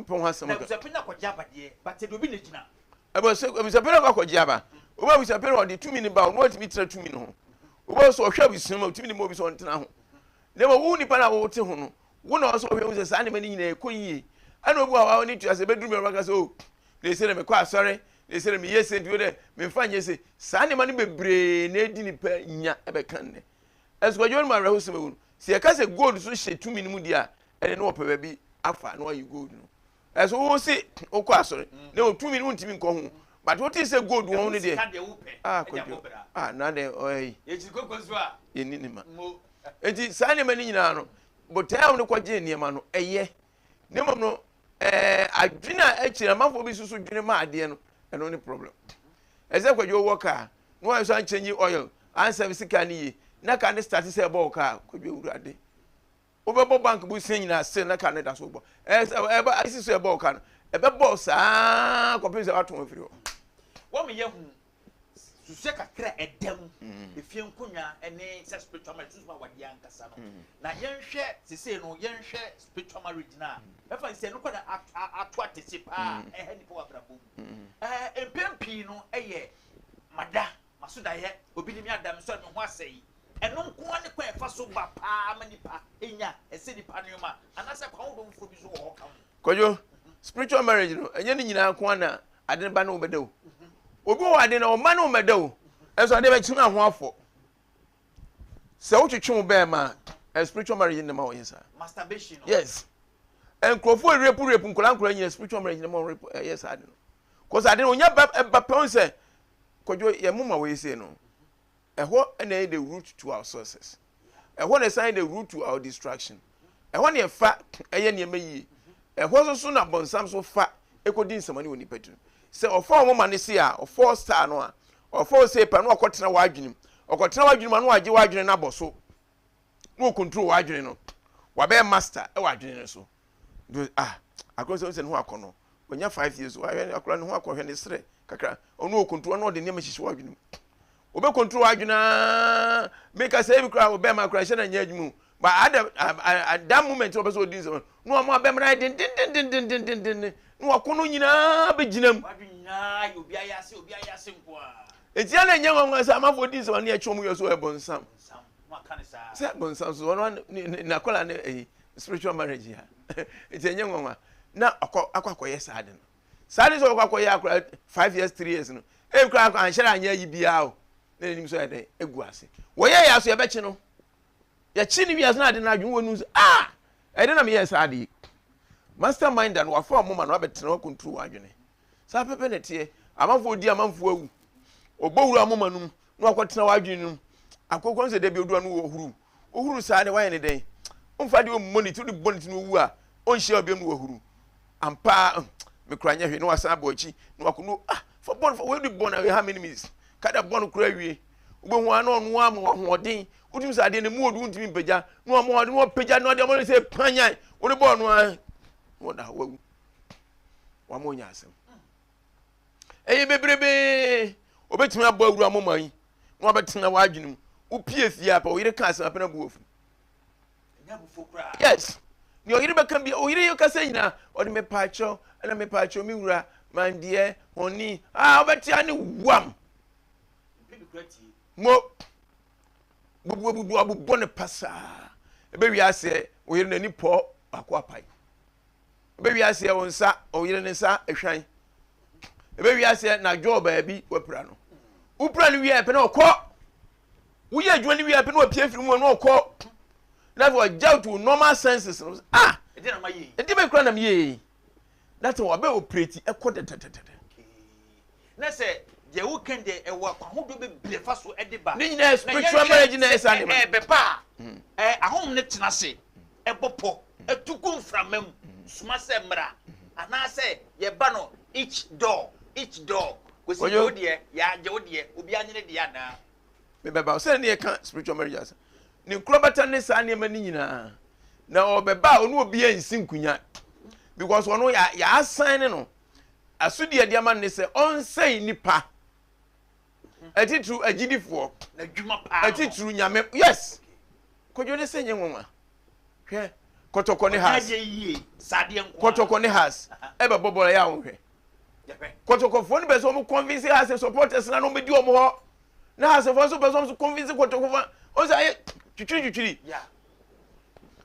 ho asɛm ka. Abusuapɛn akɔ akɔgye aba. Obi abusuapɛn a ɔde tumi no ba ɔno atumi tena tumi no ho. Obi nso ɔhwɛ abusua mu a otumi de ma obi sɛ ɔntena ho. Na mmom wo nipa no a wote ho no, wo na ɔsɛ ɔhwɛ hu sɛ saa nneɛma no nyinaa ɛkɔ yie. Ɛna obi wɔ hɔ a ɔne tua sɛ ɛbɛduru mi ɔbɛka sɛ o, oh, na ɛsɛ na mekɔ asɔre, na ɛsɛ na meyɛ se nti wo dɛ memfa nyɛ se. Saa nneɛma no bebree na ɛdi nipa nya ɛbɛka nnɛ. Ɛnso kwadwo no mu awerɛhosɛm ɛwɔ no, sɛ yɛka sɛ gold so hyɛ tumi no mu deɛ a, ɛne ne wɔpɛ baabi afa na wayi gold no. Ɛso wo se wokɔ asɔre na otumi no wontumi nkɔ ho but wote sɛ gold wɔn no deɛ ah kwadwo ah na de ɔyɛ yɛni ne ma nti saa nneɛma no nyinaa no botae a wɔde kɔgye nneɛma no ɛyɛ ne mmom no ɛɛ adwene a akyire amanfoɔ bi soso dwene ma adeɛ no ɛno ne problem ɛsɛ kwadwo wɔ kaa na wɔn nso ankyɛnyi oil ansɛm kaa no yie na kaa no start sɛ ɛbɔ wɔ kaa kwadwo awurade Wobɛbɔ bank bosea nyinaa still na car no da so bɔ. Ɛyɛ sɛ ɛba asi so ɛbɔ wo car no. Ɛbɛbɔ saa kɔpem sɛ watɔn afiri hɔ. Wɔn yɛ hu susua kakra a ɛda mu, efie nkonwa ne sɛ spiritual marriage sunsum awadeɛ ankasa no. Na yɛnhwɛ sesei no yɛnhwɛ spiritual marriage no a mɛfa no sɛ ɛno kora na ato atɛse paa a ɛha nnipa wɔ abrabɔ mu. Ɛɛ mpɛn pii no ɛyɛ mada M'aso daeɛ, obi ne me ada, mesɔre me ho asɛe. Ɛno nko ara ne kwan a ɛfa so ba paa ma nnipa nya ɛsɛ nnipa nneɛma anaasɛ kwan ahodoɔ foforɔ bi nso wɔ hɔ ka ho? Kwadwo, spiritual marriage no, ɛnyɛ ne nyinaa nko ara na ade no ba ne wo bɛda o. Obi wɔ hɔ ade no ɔma ne wo mmɛda o, ɛnso ade bɛkye no ho afɔ. Sɛ wotwetwe wo bɛrima a, ɛ spiritual marriage no ma wɔyɛ saa. Masturbation no. Yes. Nkurɔfoɔ rape rape nkwadaa nkwadaa nyina spiritual marriage no ma wɔn rape ɛyɛ saa ade no. Kɔsɛ ade no onya ba ɛba pɛn sɛ Kwadwo, yɛn moma wei sei no, ɛhɔ na ɛyɛ the root to our success. Ɛhɔ na ɛsan yɛ the root to our destruction. Ɛhɔ na ɛfa ɛyɛ nneɛma yie. Ɛhɔ nso so na bɔnsam so fa ɛkɔdi nsɛmɔne wɔ nipa tirim. Sɛ ɔfa wɔn ma no sei a, ɔfɔ star no a, ɔfɔ wo sei pɛ na ɔkɔtena w'adwene mu. Ɔkɔtena w'adwene mu a na wagye w'adwene no abɔ so. Na ɔcontrol w'adwene no. Wabɛyɛ master ɛwɔ adwene no so. Do ah akora sɛ sɛ ne ho akɔnɔ. Wanya 5 years wahwɛ akora ne ho akɔhwɛ ne serɛ kakra. Ɔno ɔcontrol ɔno ɔde nneɛma hyehyɛ w'adwene mu. Obe control w'adwene aa meka sɛ ebi koraa ɔbɛrima koraa hyɛ na nyɛ adwuma o. But at, the, at that moment ɔbɛ sɛ ɔdi nsɛm no na wɔn abɛrima no ayɛ dendendendendendenden na wakɔ no nyinaa bɛgyina mu. W'adwene nyinaa yɛ obi ayɛ ase obi ayɛ ase nko ara. Eti ɛna nyɛ nwanwa sɛ amanfoɔ di nsɛm ano yɛtwe wɔn yɛ so ɛbɔnsam. Bonsam na waka ne saa. Sɛ bonsam so ɔno n'akwadaa ne ɛyi spiritual marriage ya nti ɛnyɛ nwanwa na ɔkɔ akɔ akɔyɛ saa de no saa de sɛ ɔkɔ akɔyɛ akora 5 years 3 years no ebi kora akɔ anhyɛrɛ anyɛ ayi biara o na n'anim so yɛ dɛ egu ase wɔyɛ yɛ aso yɛbɛkye no yɛkye ne wiase na ade no adwene wɔ nu sɛ ah ɛde na meyɛ saa de yi master mind no wafa ɔmo ma no abɛtena hɔ control wɔ adwene saa pɛpɛ na ɛteɛ amanfoɔ di amanfoɔ awu ɔbɔ wura moma no mu na wakɔtena w'adwene no mu akokɔ sɛ dabi odu ano wɔ huru ohuru saa de wayɛ ne dɛn ɔmfa deɛ ɔmmɔ ne ti wode bɔ ne ti no owu a ɔnhyia obiam no wahuru ampa mekora nyɛ hwee na wasan abɔ akyi na wakɔ no ah fa bɔ no fa wei de bɔ no how many minutes kada bɔ no kora awie wobɛhu a na ɔno ama ahoɔden wotumi sɛ adeɛ no mu odu wontumi mpagya na ɔma ɔde na ɔpagya na ɔde ɔma no sɛ panyan wode bɔɔ no a na ɔda hɔ wawu wama ɔnya asɛm ɛyɛ bebrebe obɛtumi abɔ awura moma yi na wabɛtena w'adwene mu wopie fie a pɛ ɔyere ka asɛm apɛ na bu afu yes nea ɔyere bɛka bi ɔyere yɛ kasa nyinaa ɔde mepaakyɛw ɛna mepaakyɛw me wura mandeɛ hɔni a ɔbɛtea ne wam mo bubuabubu abobɔ ne pasaa ɛbɛwie aseɛ ɔyere n'ani pɔ baako apae. Ɛbɛwie aseɛ wo nsa, ɔyere ne nsa ehwan. Ɛbɛwie aseɛ na dwɔɔ baabi wapira no. Wopira no wie a pɛ na ɔkɔ. Woyɛ adwuma no wie a pɛ na wapia firi mu na ɔkɔ. Na afei wagya to normal senses no. Ah! Ɛdeɛ bɛ kura na meyɛ yi. Na sɛ wabɛ operate ɛkɔ dɛdɛdɛdɛ. Na sɛ deɛ woka deɛ ɛwɔ akwan ahodoɔ bebree fa so de ba. Ne nyinaa yɛ spiritual marriage na ɛyɛ saa nneɛma. Ɛbɛba a, ahonhom no tena ase, ɛbɔ pɔ, ɛtu gu mframa mu, soma sɛ mmra, anaasɛ yɛba no each door, each door, Kwesi gye wo deɛ, Yaa gye wo deɛ, obiara nye ne deɛ anaa? Mebɛba sɛ ne yɛka spiritual marriage asa. Ne nkorabata ne saa nneɛma no nyinaa. Na ɔbɛba a ɔne obiara nsi nkunya because ɔno yɛ yɛasan ne no. Asodi a ɛde ama no ne sɛ ɔnsɛe nnipa, atitiriw agyidifoɔ, atitiriw nyame. Yes, Kwadwo ne sɛ nyɛ nwanwa. Hwɛ, kɔtɔkɔ ne has. Kɔtɔkɔ ne has. Ɛbɛbɔ bɔɔl ɛyɛ a wɔhwɛ. Kɔtɔkɔfoɔ no bɛ sɛ wɔn convince has supporters na wɔn bɛdi wɔn hɔ. Na has foɔ nso pɛ sɛ wɔn convince kɔtɔkɔfoɔ. Wɔn sɛ ayɛ twitwiri twitwiri.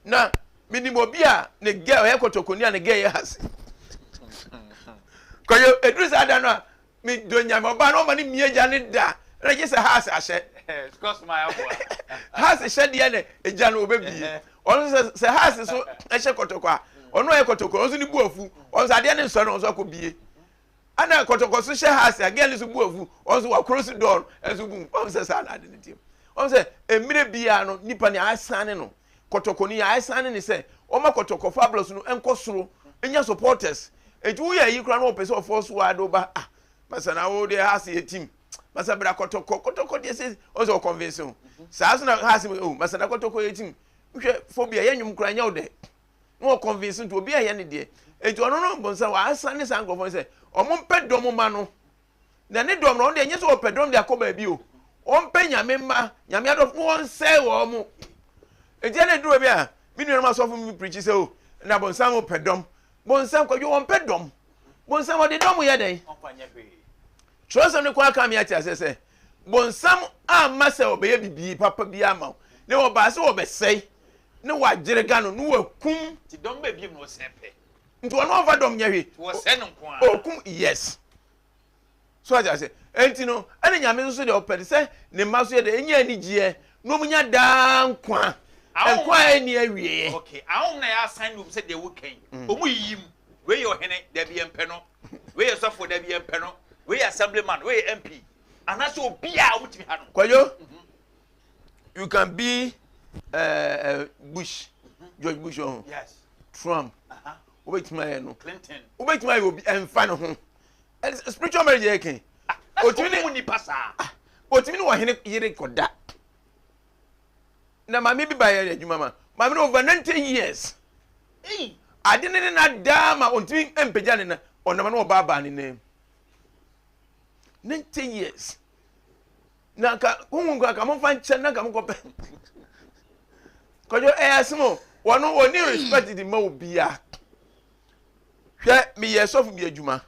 Na menim obi a ne girl ɔyɛ kɔtɔkɔni a ne girl yɛ hase kɔyɛ eduru saa da no a medɔ nyame ɔbaa no ɔma ne mie gya ne da na gye sɛ hase ahyɛ hase hyɛ deɛ ne egya no ɔbɛbie ɔno sɛ sɛ hase so ɛhyɛ kɔtɔkɔ a ɔno ɔyɛ kɔtɔkɔ ɔno nso ne bu afu ɔno nso adeɛ ne nsɔ no ɔno nso akɔ bie Ɛna kɔtɔkɔ so hyɛ ha ase a girl no so bu afu ɔno so wakoro so dɔɔ no ɛnso bu ɔmo sɛ saa na ade no teɛ ɔmo sɛ mmerɛ biara no nipa ne asane no kɔtɔkɔ ni asane ne sɛ ɔma kɔtɔkɔ fabulous no nkɔ soro nya supporters eti woyɛ ayi koraa na ɔpɛ sɛ ɔfɔ so ade ba ah masa na wo deɛ ha ase yɛ team masa bra kɔtɔkɔ kɔtɔkɔ deɛ sɛ ɔmo sɛ ɔconvince ho saa so na ha ase oh masa na kɔtɔkɔ yɛ team wohwɛ phobia yɛ nnwom koraa nyɛ wo dɛ na wɔ convince nti obi a ɛyɛ ne deɛ nti ɔno no bonsam wasan ne saa nkurɔfoɔ no sɛ ɔmo mpɛ dɔm ma no na ne dɔm no ɔno deɛ nyɛ sɛ ɔpɛ dɔm de akɔ baabi o ɔmpɛ nyame mma nyame adɔfo na wɔnsɛe wɔn mo nti ɛna eduru baabi a me nuanom asɔfo mi pirikyi sɛ o na bonsam pɛ dɔm bonsam kwadwo wɔn pɛ dɔm bonsam ɔde dɔm yɛ dɛn kyerɛsɛm no kɔ aka mi ate aseɛ sɛ bonsam amma sɛ ɔbɛyɛ bibi papa bi ama wo na ɔbaa sɛ ɔbɛsɛe ne wagyerega no ne wakum. Nti dɔm bɛ biem na ɔsɛe pɛ. Nti ɔno ɔnfa dɔm nyɛ hwee. Nti wɔsɛe no nko ara. Ɔkum yes. So ate ase. Nti no ɛna nyame nso deɛ ɔpɛ sɛ ne mma so yɛ dɛ enya anigyeɛ na wɔn nya daa nkwa. Nkwa a ɛnni awieɛ. Okay, ahom na yɛ asan nom sɛ deɛ woka yi. Wɔn yiyi mu. Wei yɛ ɔhene, dabi yɛn pɛ no. Wei yɛ sɔfo, dabi yɛn pɛ no. Wei yɛ assemblyman, wei yɛ MP. Anaasɛ obiara a wɔtumi ha no. Kwadwo. You can be uh, uh, Bush, George Bush ɔho. Yes. Trump. Wobɛtumi ayɛ no. Clinton. Wobɛtumi ayɛ obi ɛnfa ne ho. Spiritual marriage yɛ kɛn. Ah, otumi ne nipa saa. Ah, otumi ne ɔhene yere kɔda. Na maame bi ba yɛ adwuma ma. Maame no over 90 years. Ei. Ade ne ne na daa ma ontumi mpagya ne na ɔnam na ɔbaabaa ne nan mu. 90 years. Na nka huhu nka nka momfa nkyɛn na nka monkɔpɛ kɔdwo ɛyɛ asɛm o wɔn wɔn respect de ma obia hwɛ meyɛ sɔfo bi adwuma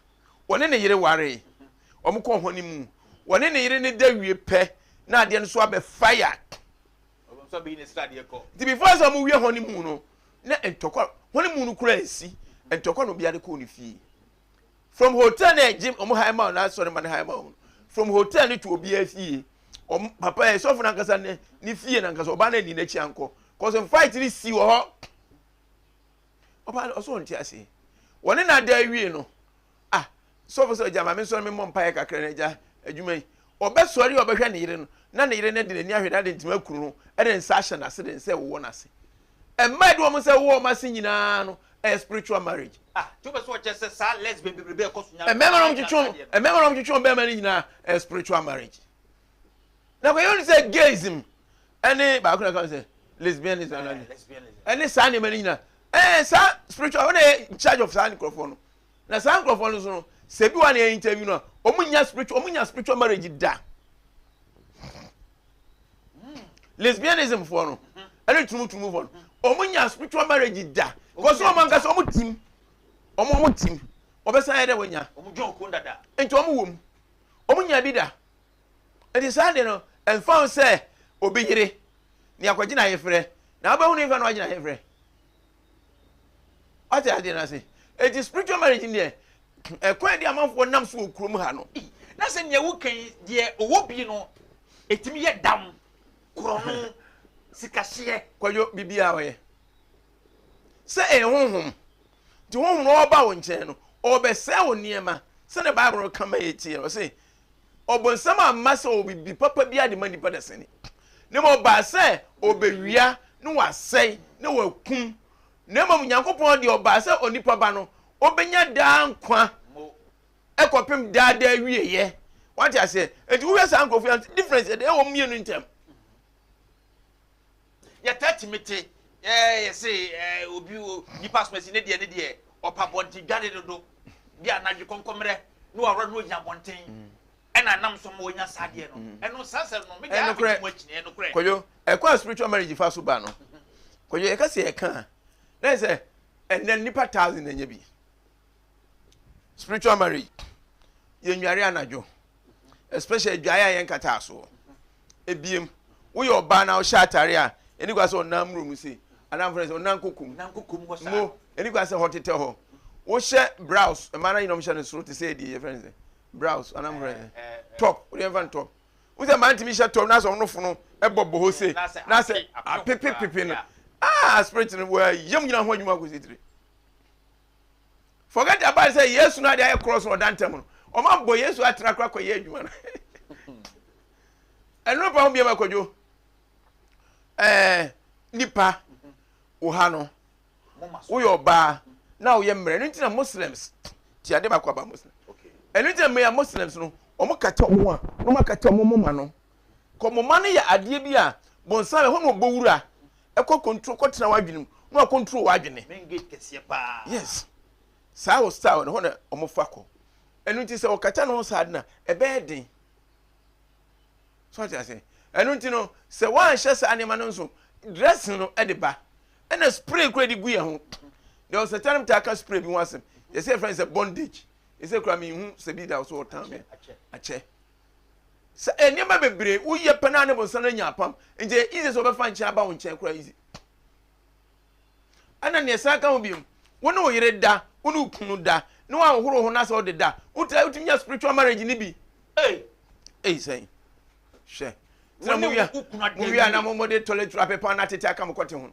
wɔne ne yere ware wɔn kɔ hɔ ne mu wɔne ne yere ne da wie pɛ na adeɛ no so abɛ fire nti before sɛ wɔn wie hɔ ne mu no na ntɔkwa hɔ ne mu no kura nsi ntɔkwa na obiara de kɔɔ ne fie. From hotel na ɛgye wɔn han ma wɔn asɔre ma ne han ma wɔn from hotel ne to obiara fie wɔn papa yɛ sɔfo nankasa ne ne fie nankasa ɔbaa na ni n'akyi ankɔ kɔsɛ fight ne si wɔ hɔ ɔbaa ɔsɔ wɔn ti ase wɔne na ada awie no ah sɔfo sɛ ɔgya maame nsɔre mi mmɔ mpaeɛ kakra na agya adwuma yi ɔbɛsɔre a ɔbɛhwɛ ne yere no na ne yere no de n'ani ahwɛ na de ntoma kuru no ɛde nsa ahyɛ n'ase de nsa ɛwowɔ n'ase mmaa de wɔn nsa wowɔ wɔn ase nyinaa no ɛyɛ spiritual marriage. Ah, tí o bɛ sọ ɔkyɛ sɛ saa lesbian bebrebe ɛkɔ so nyinaa. Mmarima na wɔn twetwe wɔn mmarima na wɔn twetwe wɔn bɛrima no nyinaa ɛyɛ spiritual marriage. Na kò yɛn sɛ gayism ɛne baako na kan sɛ lesbianism ɛne ɛne saa nneɛma no nyinaa ɛɛ saa spiritual wɔn na yɛ in charge of saa nkurɔfoɔ no na saa nkurɔfoɔ no so no sɛ bi wa na yɛ interview no a wɔn nya spiritual wɔn nya spiritual marriage da. Lesbianism foɔ no ɛne tumutumu foɔ no wɔn nya spiritual marriage da kɔsɔ wɔn ankasa wɔn tim wɔn wɔn tim wɔbɛsan yɛ dɛ wɔn nya nti wɔn wɔ mu wɔn nya bi da nti saa de no ɛnfa ho sɛ obi yere ne akɔgye na ayefrɛ na abɛhu ne nfa na wagye na ayefrɛ ɔte adeɛ no ase. Eti spiritual marriage deɛ ɛkwan de amanfoɔ nam so wɔ kurom ha no. Na sɛ nea woka yi deɛ ɔwɔ bi no ɛtumi yɛ dam, korɔno, sikahyeɛ. Kwadwo biribiara ɔyɛ sɛ ɛyɛ honhom nti honhom no ɔreba wo nkyɛn no ɔrebɛsɛe wo nneɛma sɛdeɛ Bible no ka ma yɛtie no ɔse ɔbonsam amma sɛ ɔwɔ biribi papa biara de ma nnipa dasani na mmom ɔbaa sɛ ɔbɛwia na wasɛe na wakum na mmom Nyankopɔn deɛ ɔbaa sɛ onipa ba no ɔbɛnya daa nkwa ɛkɔpem daa daa wieɛ wate aseɛ nti wohwɛ saa nkurɔfoɔ yi difference ɛdeɛ ɛwɔ mmienu ntɛm Yɛtaa tumi te ɛɛ yɛse ɛɛ obi o nipa asomasi ne deɛ ne deɛ ɔpa abɔnten dware dodo bi anadwo kɔnkɔmmerɛ ne wawura no ogyina abɔnten ɛna anam so ma onya saa deɛ no ɛno saa sɛm no medeɛ a medi mu akyini ɛnokorɛ. Kwadwo ɛkwan a spiritual marriage fa so ba no kwadwo yɛka sɛ yɛka a na yɛ sɛ ɛnɛ nipa thousand na ɛnyɛ bi spiritual marriage yɛnware anadwo especially adwaeɛ a yɛnkataa soɔ ebiem woyɛ ɔbaa na wohyɛ atare a ɛni kwa sɛ ɔnan mmuro mu sei anaa mfrɛ sɛ ɔnan kokom mo ɛni kwa sɛ hɔ tetɛ hɔ wohyɛ blouse mmaa no nyinaa hyɛ no soro te sɛ ɛdeɛ yɛfrɛ no sɛ blouse anaa mfrɛ sɛ top wode yɛmfa no top wo sɛ mmaa ntumi hyɛ top na sɛ ɔno fono ɛbɔ bɔ hɔ sei na sɛ apepepepe no ah spirit no wɔayam nyina ho adwuma kɔsi tiri Forget about sɛ Yesu no ade ayɛ cross na ɔda ntɛm no. Ɔma bɔ Yesu atra kora kɔyɛ adwuma no. Ɛno pa ho biama kwadwo. Ɛɛ nipa wo ha no. Woyɛ ɔbaa na woyɛ mmerɛ. Ɛno nti na Muslims ti ade baako aba Muslim. Ɛno nti na mmea Muslims no wɔn kata wɔn ho a wɔn akata wɔn moma no. Kɔ moma no yɛ adeɛ bi a bɔnsam ɛhɔ na ɔbɔ wura ɛkɔ control kɔ tena w'adwene mu na wa control w'adwene. Main gate kɛseɛ paa. Yes saa wɔ style no hɔ na wɔn fa kɔ ɛno nti sɛ ɔkata ne ho saa de na ɛbɛyɛ den so ɔte ase ɛno nti no sɛ wɔanhyɛ saa nneɛma no nso dressing no ɛde ba ɛna spray kura de gu yɛn ho deɛ ɔsɛ tan taa ka spray bi ho asɛm yɛsɛ yɛfrɛ no sɛ bondage yɛsɛ kura mi hu sɛ bi da so ɔtan mi akyɛ. Sɛ nneɛma bebree woyɛ pɛ na ne bonsam no anya apam nti ɛyɛ easy sɛ ɔbɛfa nkyɛn aba wo nkyɛn koraa easy. Ɛna nea ɛsan ka ho biom, wo ne wo yere da, wo ne wo kunu da, ne wanhohoro ho na sɛ ɔde da, wotumi wotumi nya spiritual marriage ne bi. Ei! Ei sɛn? Hwɛ. Tena mo wia, mo wia na mo mo de toilet roll apepa na tete aka mo kɔte ho.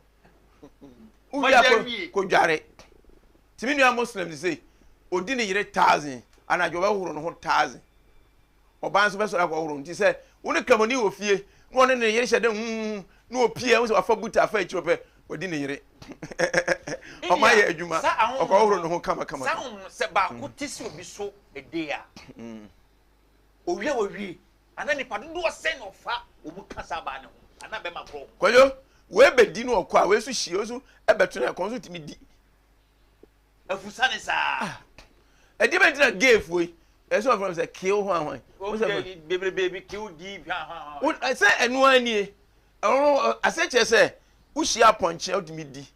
Wowia kɔ kɔ dware. Tumi nua Muslim sɛ odi ne yere thousand anadwo ɔbɛhohoro ne ho thousand. Ɔbaa nso bɛsɔre akɔhoro nti sɛ wo ne kramoni wɔ fie na ɔne ne yere hyɛ dɛ huhuhu na opie a wo sɛ wafa buta afa akyiri ɔpɛ wadi ne yere ɔma yɛ adwuma ɔkɔhoro ne ho kama kama. Saa honhom no sɛ baako te si obi so ɛde a owie a wawie anaa nipa dodoɔ sɛn na ɔfa wɔn ka saa baa ne ho anaa bɛma korɔ. Kwadwo wei bɛdi no ɔkɔ a wei nso hyia wei nso ɛbɛto no ɛkɔn nso tumi di. Afusane saa. Ah. Ɛdeɛ bɛ ntina gay foɔ yi. Ɛsɛ ɔfrɛ sɛ kill hwan hwan. Bebrebe bi kill di hwan hwan hwan. Sɛ ɛno ara nie. Ɛno asɛ kyerɛ sɛ wohyia apɔnkye a wotumi di.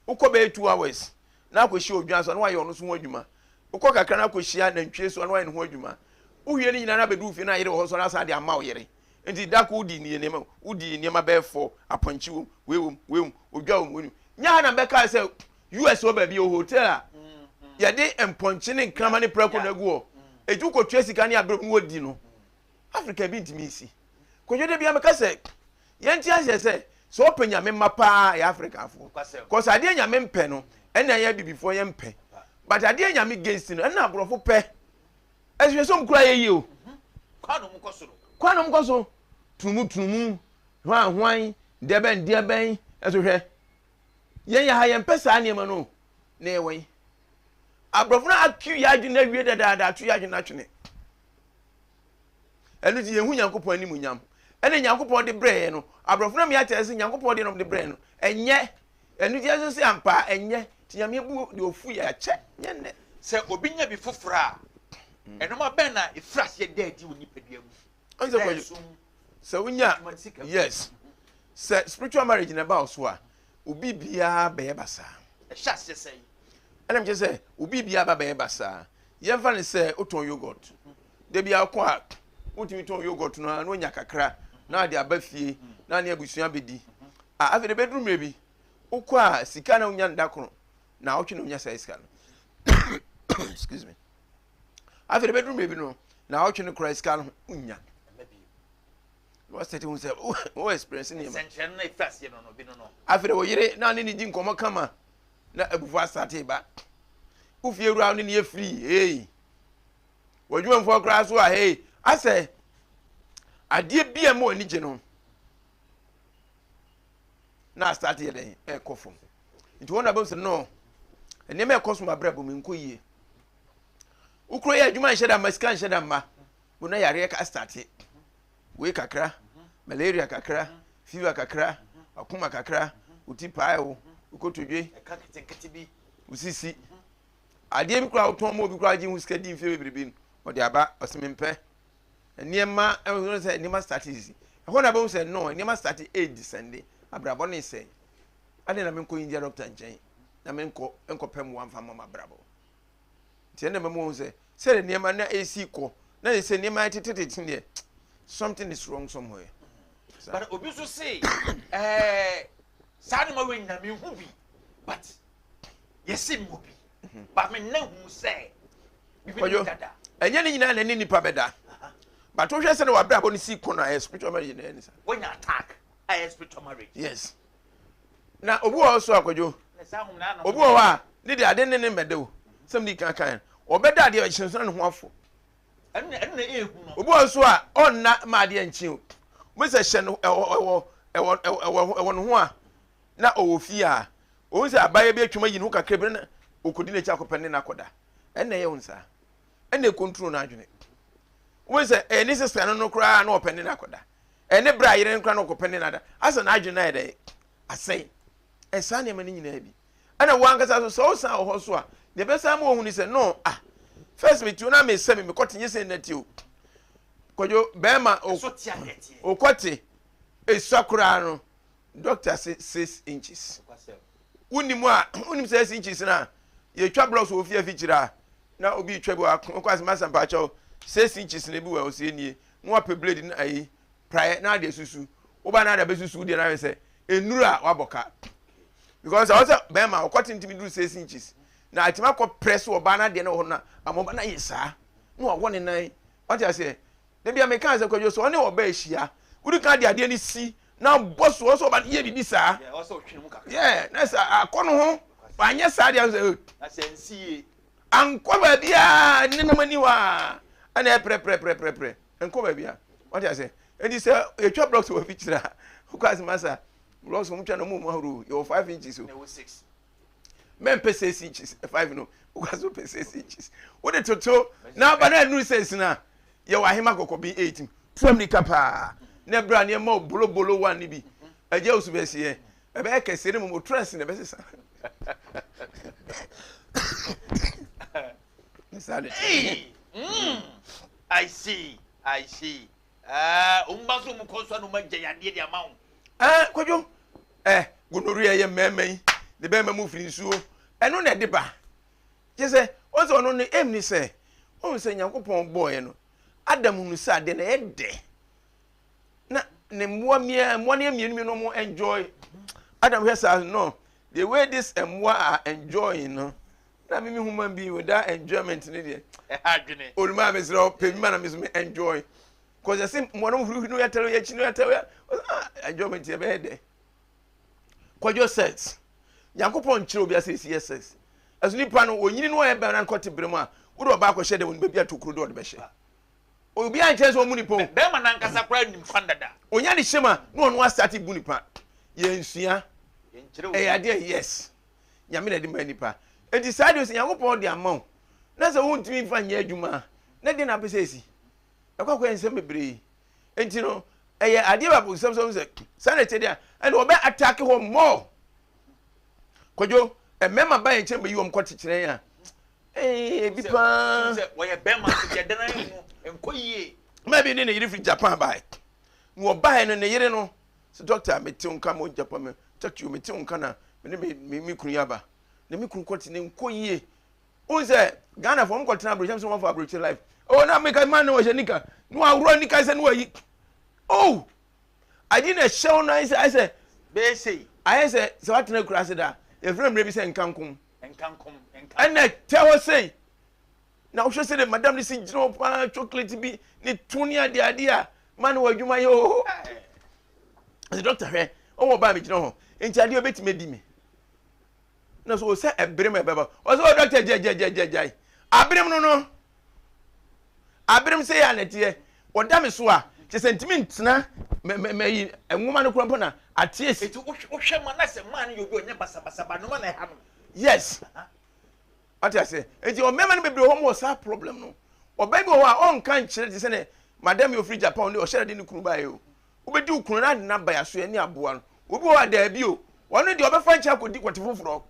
Wokɔ bɛyɛ 2 hours na akɔhyia odwan so na wayɛ ɔno so ho adwuma. Wokɔ kakra na akɔhyia nantwie so na wayɛ ne ho adwuma. Wowie ne nyinaa na abɛdu fie na ayere wɔ hɔ so na asan de ama wo yere. Nti da ko wodi nneɛma wodi nneɛma bɛyɛ fɔ apɔnkye wom wei wom wei wom odwa wom wei wom. Nyɛ ha na mbɛka sɛ US wɔ baabi wɔ hotel a yɛde mpɔnkye ne nkrama ne prako na agu hɔ. Eti wokɔtua sika ne aberɛ mu wɔdi no. Africa bi ntumi nsi. Kwadwo da bia meka sɛ yɛnte aseɛ sɛ sɛ ɔpɛ nyame mma paa yɛ Africafoɔ. Cause adeɛ nyame mpɛ no ɛna yɛ abibifoɔ yɛ mpɛ. But adeɛ nyame against no ɛna aborɔfo pɛ. Ɛhwɛ sɛ ɔmo kura yɛ yie o. Kwan na ɔmo kɔ so no. Kwan na ɔmo kɔ so. Tunumu tunumu, hwan hwan, deɛbɛn deɛbɛn, ɛso hwɛ. Yɛn yɛ ha yɛmpɛ saa nneɛma no na yɛwɔ yi. Aborɔfo no akiw yɛ adwene no awie dadaada ato yɛ adwene no atwene. Ɛno nti yɛhu Nyankopɔn animuonyam. Ɛna Nyankopɔn de brɛɛ yɛn no, aborɔfo no amia kyerɛ sɛ Nyankopɔn de nom de brɛɛ no, ɛnyɛ. Ɛno nti yɛn nso sɛ ampa ɛnyɛ. Nti Nyame bu deɛ ofu yɛ akyɛ, nyɛ nnɛ. Sɛ obi nya bi foforɔ a, nnoɔma bɛn na ɛfiri aseɛ da adi wɔ nipadua mu? Ɔn sɛ kwadwo, sɛ wonya yes, sɛ spiritual marriage na ɛba wo so a, obi biara bɛyɛ basaa. Ɛhyɛ aseɛ sɛn? Ɛna mekyerɛ sɛ obi biara ba bɛyɛ basaa. Yɛmfa no sɛ wotɔn yogurt. Da biara wokɔ a, wotumi tɔn yogurt no ara na wonya kakra na ade aba fie na ne abusua bɛdi. A afei de bɛduru mmerɛ bi, wokɔ a sika na wonya no da koro, naawɔtwe na wonya saa sika no. Excuse me. Afei de bɛduru baabi no, na ɔtwe no koraa sika no nnya. Na wasɛte hu sɛ wo experience nneɛma. Nsɛnkyerɛnne na efi aseɛ no no bi no no. Afei de wo yere na ne ne di nkɔmmɔ kama na abufuo asate ba. Wo fie wura ne ne yɛ free, hey. W'adwumamfoɔ koraa so a, hey. Asɛ adeɛ bi a ɛma w'ani gye no na asate yɛ dɛn ɛkɔ fam. Nti wɔn na bɛhu sɛ no nneɛma ɛkɔ so ma abrabɔ mu nkɔ yie. Wokuro yɛ adwuma nhyɛ da mma sika nhyɛ da mma. Bo na yareɛ ka starte. Wei kakra, malaria kakra, fever kakra, wakoma kakra, wo ti pae wo, wo kotodwe, wo sisi. Adeɛ bi koraa wotɔn ma obi koraa gye ho sika di mfeɛ bebrebe no, ɔde aba, ɔse mempɛ. Nneɛma, ɛho sɛ nneɛma starte sisi. Ɛhɔ na bɛhu sɛ no, nneɛma starte ɛredi sɛnde, abrabɔ ne sɛe. Adɛn na menkɔ India doctor nkyɛn na menkɔ nkɔpɛ mmoa mfa mma m'abrabɔ? Nti ɛna mɛma wɔn sɛ sɛdeɛ nneɛma na ɛsi kɔ na yɛ sɛ nneɛma ayɛ tetetete deɛ something is wrong somewhere. But obi nso se ɛɛ saa nneɛma wei nyinaa mi hu bi but yɛsi mi wɔ bi mhm. but mi nna hu sɛ bibi ni dada. Ɛnyɛ ne nyinaa na ɛne nipa bɛda but wohwɛ sɛ na wabrabɔ no si kɔ no ayɛ spiritual marriage na ɛyɛ ne sa. Wɔnya attack ayɛ spiritual marriage. Yes. Na obi wɔ hɔ so akwadwo. Obi wɔ hɔ a ne de ade ne ne mmɛda o. Sɛm di kan kan. Ɔbɛda adeɛ ɔkyerɛ so na ne ho afɔ. Obi wɔ hɔ so a ɔnna ma adeɛ nkye o. Mo sɛ hyɛ no ɛwɔ ɛwɔ ɛwɔ ɛwɔ ɛwɔ ne ho a na ɔwɔ fie a ohun sɛ abaayewa bi atwam ayi ne ho kakra bi na okodi n'akyi akɔpɛ ne n'akɔda. Ɛnna ɛyɛ wɔn saa. Ɛnna ɛkontro n'adwene. Wɔn sɛ ɛyɛ ne sista no no koraa na ɔpɛ ne n'akɔda. Ɛne bere a yere no koraa na ɔkɔpɛ ne nada. Asɛ n'adwene no ayɛ dɛ asɛe. Ɛsaa nneɛma no nyinaa bi. Ɛna wo ankasa so sɛ wosan wɔ hɔ so a, deɛ ɛbɛsan ma wɔhu ne sɛ no ah first me tuo na mesɛ me mekɔte nyɛ sɛ nna ti o. Kwadwo bɛrima okɔte esua koraa no doctor se 6 inches. Wonim a wonim sɛ 6 inches no a yɛtwa blocks wɔ fie afikyire a na obi retwa bi wɔ akɔ ase masa mpakyɛw 6 inches na ebi wɔ ɔsɛ nie na wapɛ blade no ayi praeɛ na ade asusu woba na ade abɛsusu deɛ na ayɛ sɛ nnuru a wabɔ ka because ɔwɔ sɛ bɛrima ɔkɔ tentumi duru 6 inches na atumi akɔ press ɔbaa no adeɛ no wɔ hɔ no ama ɔba no ayɛ saa na wawɔ ne nan wate aseɛ. Da bi a meka sɛ kwadwo sɛ ɔne ɔba ahyia wodi kan de adeɛ no si na bɔ so ɔsɛ ɔba no yɛ biribi saa yɛ na sɛ akɔ no ho wanyɛ saa deɛ sɛ ankɔ baabiara nenam ani hɔ a ɛna ɛprɛprɛprɛprɛ nkɔ baabi a wate ase nti sɛ yɛtwa blocks wɔ afikyire a wokɔ ase masa blocks wɔn twa no mu mu ahorow yɛwɔ 5 inches o mɛmpɛ 6 inches 5 no wokɔ so pɛ 6 inches wode toto na aba na anuru 6 no a yɛwɔ ahema kɔkɔ bi 8 tu amirika paa na ɛberɛ a nneɛma bolobolo 1 no bi agya wo so bɛsiɛ ɛbɛyɛ kɛseɛ no mmom otrɛs na ɛbɛsesa ne saa de kyɛ. I see, I see. Wɔn ba nso wɔn kɔ so a na wɔn agya yadeɛ de ama wɔn. Ɛɛ kwadwo ɛɛ gonorrhea yɛ mmarima yi ne bɛrima mu firi nsuo ɛno na ɛde ba kyɛ sɛ wɔn sɛ ɔno no aim ni sɛ wɔn sɛ Nyankopɔn bɔɔyɛ no Adam hunu sɛ adeɛ na ɛyɛ dɛ na ne mmoa mmiɛ mmoa no yɛ mmienu mmienu wɔn enjoy Adam hwɛ saa no the way this mmoa are enjoying no na me me human being without enjoyment ne deɛ ɛha adwene oluma mi srɛ pɛ mi ma na mi so mi enjoy cause ɛsɛ mmoa no hurihuri no yɛtɛrɛ yɛ akyi no yɛtɛrɛ yɛ ah enjoyment yɛ bɛyɛ dɛ kwadwo sex Nyankopɔn nkyerɛ obi asɛ esi yɛ sex ɛso nipa no onyini no ɔyɛ bɛn na nkɔte bere mu a wode ɔbaa akɔhyɛ dɛ wɔn baabi ato kuro de ɔde bɛhyɛ obi ankyerɛ sɛ ɔmu nipa o bɛrima nankasa koraa nim kwan dada onya ne hyɛm a na ɔno asate bu nipa yɛnsua ɛyɛ adeɛ yes Nyame na ɛde ma nipa enti saa deɛ sɛ Nyankopɔn de ama wo na sɛ wontumi mfa nyɛ adwuma a na deɛ na apɛ sɛ ɛsi ɛkɔ akɔyɛ nsɛm bebree enti no ɛyɛ adeɛ baako nsɛm sɛ sɛ saa na ɛkyɛ deɛ a ɛna wɔbɛ attack hɔ more kwadwo mmarima ba yɛn nkyɛn bɛyi wɔn kɔ kyekyerɛ a ee ebi paa sɛ wɔyɛ bɛrima nso deɛ dana mu nkɔ yie mmaa bi ne ne yere firi Japan bae na wɔbae no ne yere no sɛ dɔkta mete wo nka mo Japan me Tokyo mete wo nka na me ne me me kunu yaba na me kunu kɔte ne nkɔ yie wohu sɛ Ghana fo wɔn kɔtena aburokyɛ sɛ wɔn fa aburokyɛ life oh na meka man na wɔhyɛ nika na wɔaworɔ nika sɛ na wɔayi oh ade na ɛhyɛ wo no ayɛ sɛ ayɛ sɛ bɛyɛ sei ayɛ sɛ sɛ watena akura ase da yɛfrɛ mmerɛ bi sɛ nkankom. Ɛna ɛtɛ hɔ sei. Na wohwɛ sɛ de madam no si gyina hɔ paa chocolate bi ne to ne ade ade a ma no wɔ adwuma yɛ o. Ɛsɛ dɔkta hwɛ ɔwɔ baa megyina hɔ nti adeɛ ɔbɛtumi adi me. Na so sɛ ɛbere mu ɛbɛba ɔsɛ ɔ dɔkta gyagyagyagyagyae aberem no no aberem sɛ yɛ anɛteɛ ɔda me so a kyɛ sɛ ntumi ntena mɛyi nwoma no kora mpo na ateɛ si. Nti wohwɛ ma na sɛ maa no yɛ obi ɔnyɛ basabasa ba noma na ɛha no. Yes. Wate aseɛ? Nti mmarima no bebree wɔ hɔ wɔ saa problem no. Ɔbaa bi wɔ hɔ a ɔnka nkyerɛ te sɛ ne madam yi ofiri Japan ne ɔhyɛ de ne kunu baeɛ o. Wobɛdi wo kunu na ade no aba yasoɛ ne aboa no. Obi wɔ hɔ a daabi o. Ɔno deɛ ɔbɛfa nkyɛn akɔdi kɔte foforɔ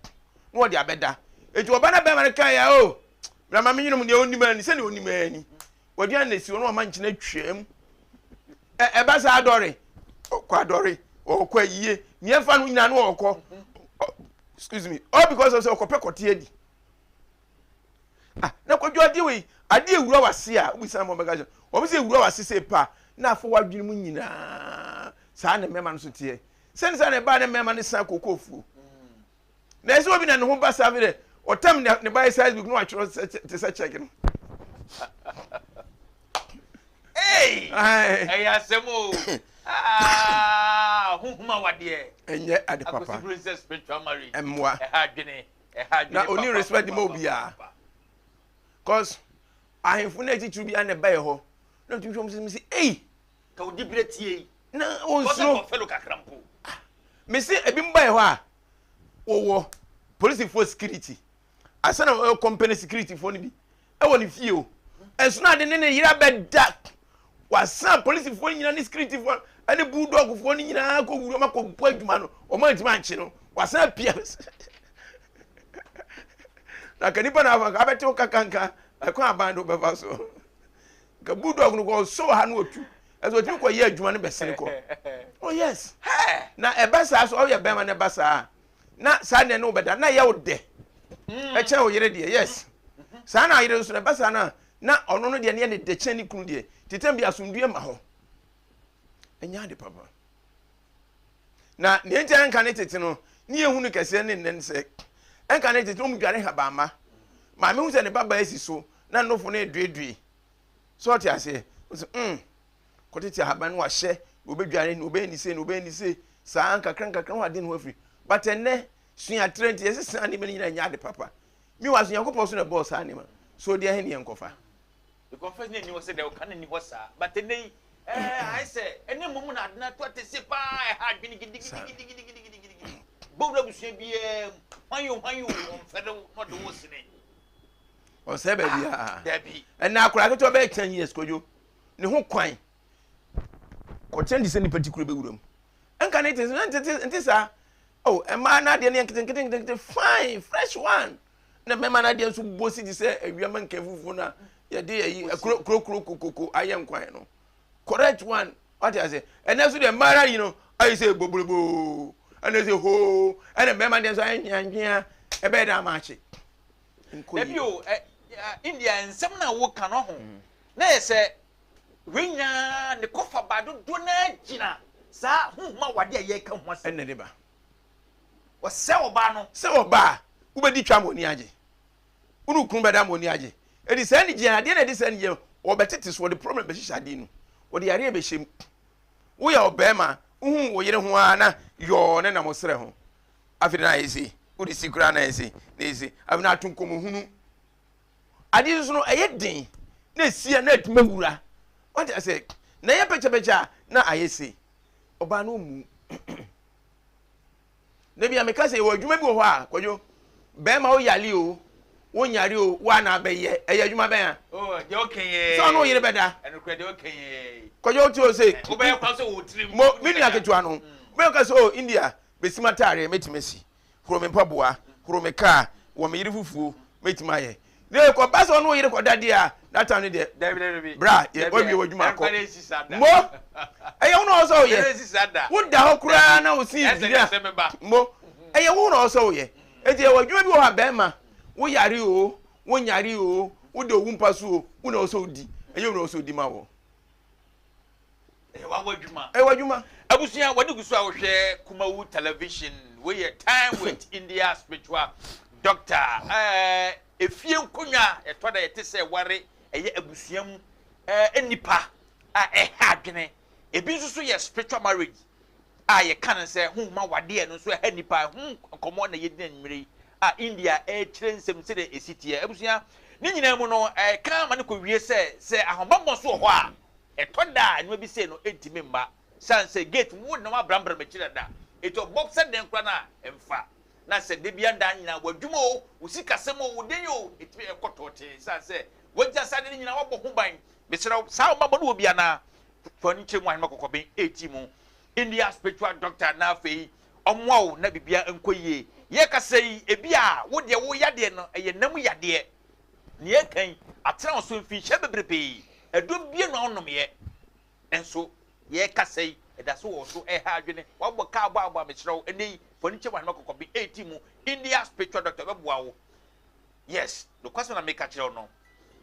na ɔde abɛda. Nti ɔba na bɛrima no kaeɛ a o bra ma menyenom deɛ ɔnim ani sɛdeɛ ɔnim ani. Waduane na esi hɔ na wama nkyene atwam. Ɛba saa adɔre ɔkɔ adɔre ɔkɔ ayie nea ɛfa no nyinaa no ɔkɔ excuse me all because of sɛ ɔkɔpɛ kɔte adi ah na kwadwo adeɛ wei adeɛ ewura wase a wobisa ma ɔbɛka kyerɛ wɔn sɛ ewura wase sɛ pa na afɔ wadwene mu nyinaa saa na mmarima no so teɛ sɛne saa na ɛbaa ne mmarima no san koko fuo na ɛsɛ obi na ne ho ba saa fi dɛ ɔtam ne ba yɛ size book na watwerɛ te sɛ check no. ɛyɛ asɛm o ah, honhom awadeɛ ɛnyɛ ade papa akosi princess spiritual marriage ɛmmoa ɛha adwene ɛha adwene na oni respect ma obiara cause ahemfo no atitiriw bi ana ɛba yɛ hɔ na ɔtumi hwɛ wɔn sɛ ei ka odi bere tie yi na onsuro fɛlo kakra mpo ah, mese ebi mba yɛ hɔ a wɔwɔ polisifoɔ security asa na wɔyɛ company security foɔ no bi ɛwɔ ne fie o ɛnso na ade ne ne yere abɛda wasan polisifoɔ nyinaa ne security foɔ ɛne bulldog foɔ no nyinaa kɔ wura ma kɔ bɔ adwuma no wɔn antumi ankye no wasan apia na ka nipa na afa nka abɛtew kakanka ɛkwan aban do bɛfa so nka bulldog no kɔ ɔsɔ ha no otu ɛsɛ otumi kɔ yɛ adwuma no bɛsene kɔ oh yes na ɛba saa so ɔyɛ bɛrima na ɛba saa na saa deɛ ne wobɛda na ɛyɛ wo dɛ mm. ɛkyɛn wo yere deɛ yes saa na ayere nso na ɛba saa na na ɔno no deɛ ne yɛ ne dɛ kyɛn ne kunu deɛ titan bi asomdue ma hɔ ɛnyɛ ade papa na nea nti ɛnka ne tete no ne yɛhu no kɛseɛ ne nnɛ no sɛ ɛnka ne tete no ɔmu dware habamma maame hu sɛ ne ba ba asi so na nnofo no eduedue so ɔte aseɛ ɔsɛ mm kɔtete ahaban no wahyɛ na ɔbɛdware na ɔbɛyɛ ne sei na ɔbɛyɛ ne sei saa nkakra nkakra ho ade ne ho afiri but ɛnnɛ sua atrɛ nti yɛsɛ saa nneɛma no nyinaa nyɛ ade papa mi wa so nyankopɔn so na ɛbɔɔ saa nneɛma so deɛ ɛhe ne yɛnkɔfa The confession ni hɔ sɛ deɛ ɔka no ni hɔ saa but ɛnɛ yi ɛɛ ayɛ sɛ ɛne mmom na ade no ato atɛse paa ɛha adwene gidigidigidigidigidi bɔwura abusua biara mu hwan yi o hwan yi o ɔmfɛre wo na ɔde wo sene ɔsɛ baabi a dabi ɛnna akwadaa ketewa bɛyɛ 10 years kɔdwo ne ho kwan kɔkyɛn te sɛ nipa ti kuro bɛwura mu nka ne te nte nte saa oh mmaa no adeɛ no yɛ nketenkete nketenkete fine fresh one na mmarima no adeɛ nso bɔ si te sɛ awiama nka fufuo no a yɛde ayi kuro kuro kuro kokoko ayɛ nkwan no correct one wate ase ɛnɛ nso deɛ mmaa yi no ayɛ sɛ boboloboo ɛna sɛ hoo ɛna mmarima deɛ nso ayɛ nweanwea ɛbɛyɛ dɛ ama akye Dabi o, ɛ India nsɛm no a woka no ho na yɛ sɛ wei nyinaa ne kɔfa ba dodoɔ no ara gyina saa honhom awadeɛ a yɛreka ho asɛm. Ɛna de ba. Wɔsɛ ɔbaa no. Sɛ ɔbaa wobɛdi twa ma ɔni agye. Wo ne wo kunu bɛda ma ɔni agye. Ɛdi saa anigyeɛ adeɛ na ɛde saa anigyeɛ no wɔbɛtete so wɔde problem bɛhyehyɛ adeɛ no wɔde yareɛ bɛhyɛ mu. Woyɛ ɔbarima wohu wo yere ho ara na yɔɔ ne nam wo serɛ ho. Afei na ayɛ sei wode si koraa na ayɛ sei na ayɛ sei afei na ato nkɔmmɔhunu. Adeɛ nso no ɛyɛ den na ɛsi a na atumi awura wate ase na ɛyɛ pɛkyɛpɛkyɛ a na ayɛ sei ɔbaa no ɔmmu na bia meka sɛ yɛwɔ adwuma bi wɔ hɔ a kwadwo bɛrima wo yale o wo nyare o wo ana abɛyɛ ɛyɛ adwuma bɛn a oh, sɛ ɔno wo yere bɛda kwadwo wote o sɛ mo me nua ketewa no wobɛyɛ ka sɛ o India bɛsi m'ataareɛ mɛtumi asi horo me mpaboa, horo me kaa, wɔ me yere fufuo, mɛtumi ayɛ. Na ɛkɔba sɛ ɔne wo yere kɔda deɛ a, that time no deɛ, bra, wawie w'adwuma akɔ. Mo, ɛyɛ wo na ɔwɔ sɛ woyɛ. Woda hɔ koraa na wo sin dwiri a, mo, ɛyɛ wo na ɔwɔ sɛ woyɛ. Enti ɛwɔ adwuma bi wɔ hɔ a bɛrima, wo yare o, wo nyare o, wode owu mpa so o, wo na ɔwɔ sɛ wodi, ɛnyɛ wo na ɔwɔ sɛ wodi ma wɔ. Ɛyɛ w'adwuma. Ɛyɛ w'adwuma. Abusua, w'ani gu so a wohwɛ Kumawu Television. Wei yɛ Time with India Spiritual Doctor. Ɛɛ efie nkonnwa a ɛtɔ da yɛte sɛ ware ɛyɛ abusua mu ɛɛ nnipa a ɛha adwene. Ebi nso so yɛ spiritual marriage a yɛka no sɛ honhom awadeɛ no nso ɛha nnipa. Ho nkɔmmɔ na yɛdi no anwummere yi a India ɛrekyerɛ nsɛm sɛdeɛ ɛsi teɛ. Abusua, ne nyinaa mu no ɛka ma no kɔwie sɛ sɛ ahobammɔ nso wɔ hɔ a ɛtɔ da a nneɛma bi sei no ɛntumi mma. Sane sɛ gate mu wo nam abrambram akyiri dada enti ɔbɔ sɛ dɛn koraa no a ɛmfa. Na sɛ da biara da nyinaa w'adwuma o, wo sikasɛm o, wo dɛn o, ɛtumi ɛkɔ tɔɔtee sane sɛ w'agya saa ade no nyinaa wabɔ ho ban. Mesrɛ wo, saa ɔbammɔ no wɔ bi anaa? Fa w'ani kyerɛ mu Ahema Kɔkɔben ɛti mu India spiritual doctor na afei ɔmmoa wo na biribiara nkɔ yie. Yɛkasa yi, ebi a wo deɛ wo yadeɛ no ɛyɛ nna mu yadeɛ. Nea ɛka yi atena wo so mfinhyia bebrebee, aduro bie na wonomyɛ. Nso yɛrekasa yi, ɛda so wɔ wo so, ɛreha adwene, woabɔ ka abɔ abɔ a, mesrɛ wo, ɛnnɛ yi, fa w'ani kyerɛ w'ahema kɔkɔbe 18 mu, India spiritual doctor bɛboa wo. Yes, nokwasɛm na meka kyerɛ wo no.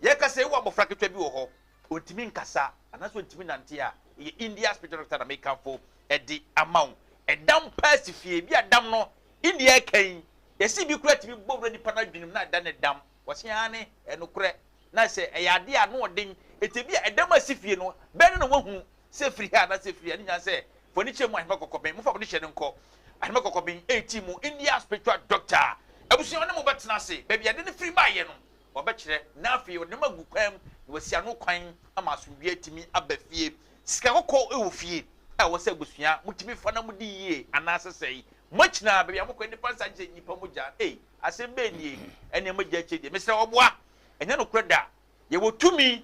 Yɛrekasa yi, wowɔ abɔfra ketewa bi wɔ hɔ, ɔntumi nkasa, anaasɛ ɔntumi nante a, ɛyɛ India spiritual doctor na mekamfo de ama wo. Ɛdam paa si fie, bi a dam no, India reka yi, yɛse bi koraa tumi bɔ wura nipa no adwenem na ada ne dam. Wɔse aane, ɛyɛ nokorɛ. Na sɛ ɛyɛ adeɛ a ano ɔden, enti ebia ɛdam a ɛsi fie no, bɛn no na wɔahunu sɛ ɛfiri ha anaasɛ ɛfiri ha, ne nyinaa sɛ, fa w'ani kyerɛ mu Ahema Kɔkɔben, momfa mo dehyɛ no nkɔ Ahema Kɔkɔben, 18 mu, India Spiritual Doctor abusua, ɔne mo bɛtena ase, baabi a ade no firi baeɛ no, ɔbɛkyerɛ, na afei ɔde nneɛma agu kwan mu, na wasi ano kwan ama asomdwoeɛ atumi aba fie. Sika kɔkɔɔ wɔ fie a ɛwɔ sɛ abusua motumi fa na modi yie anaasɛ sɛe? Moakyina baabi a mokɔ nnipa nsa gye nnipa mogya, ei, asɛm bɛn nie? Ɛnneɛ mogya akyire deɛ, mesrɛ ɔboa. Ɛnyɛ nokorɛ da. Yɛwɔ tumi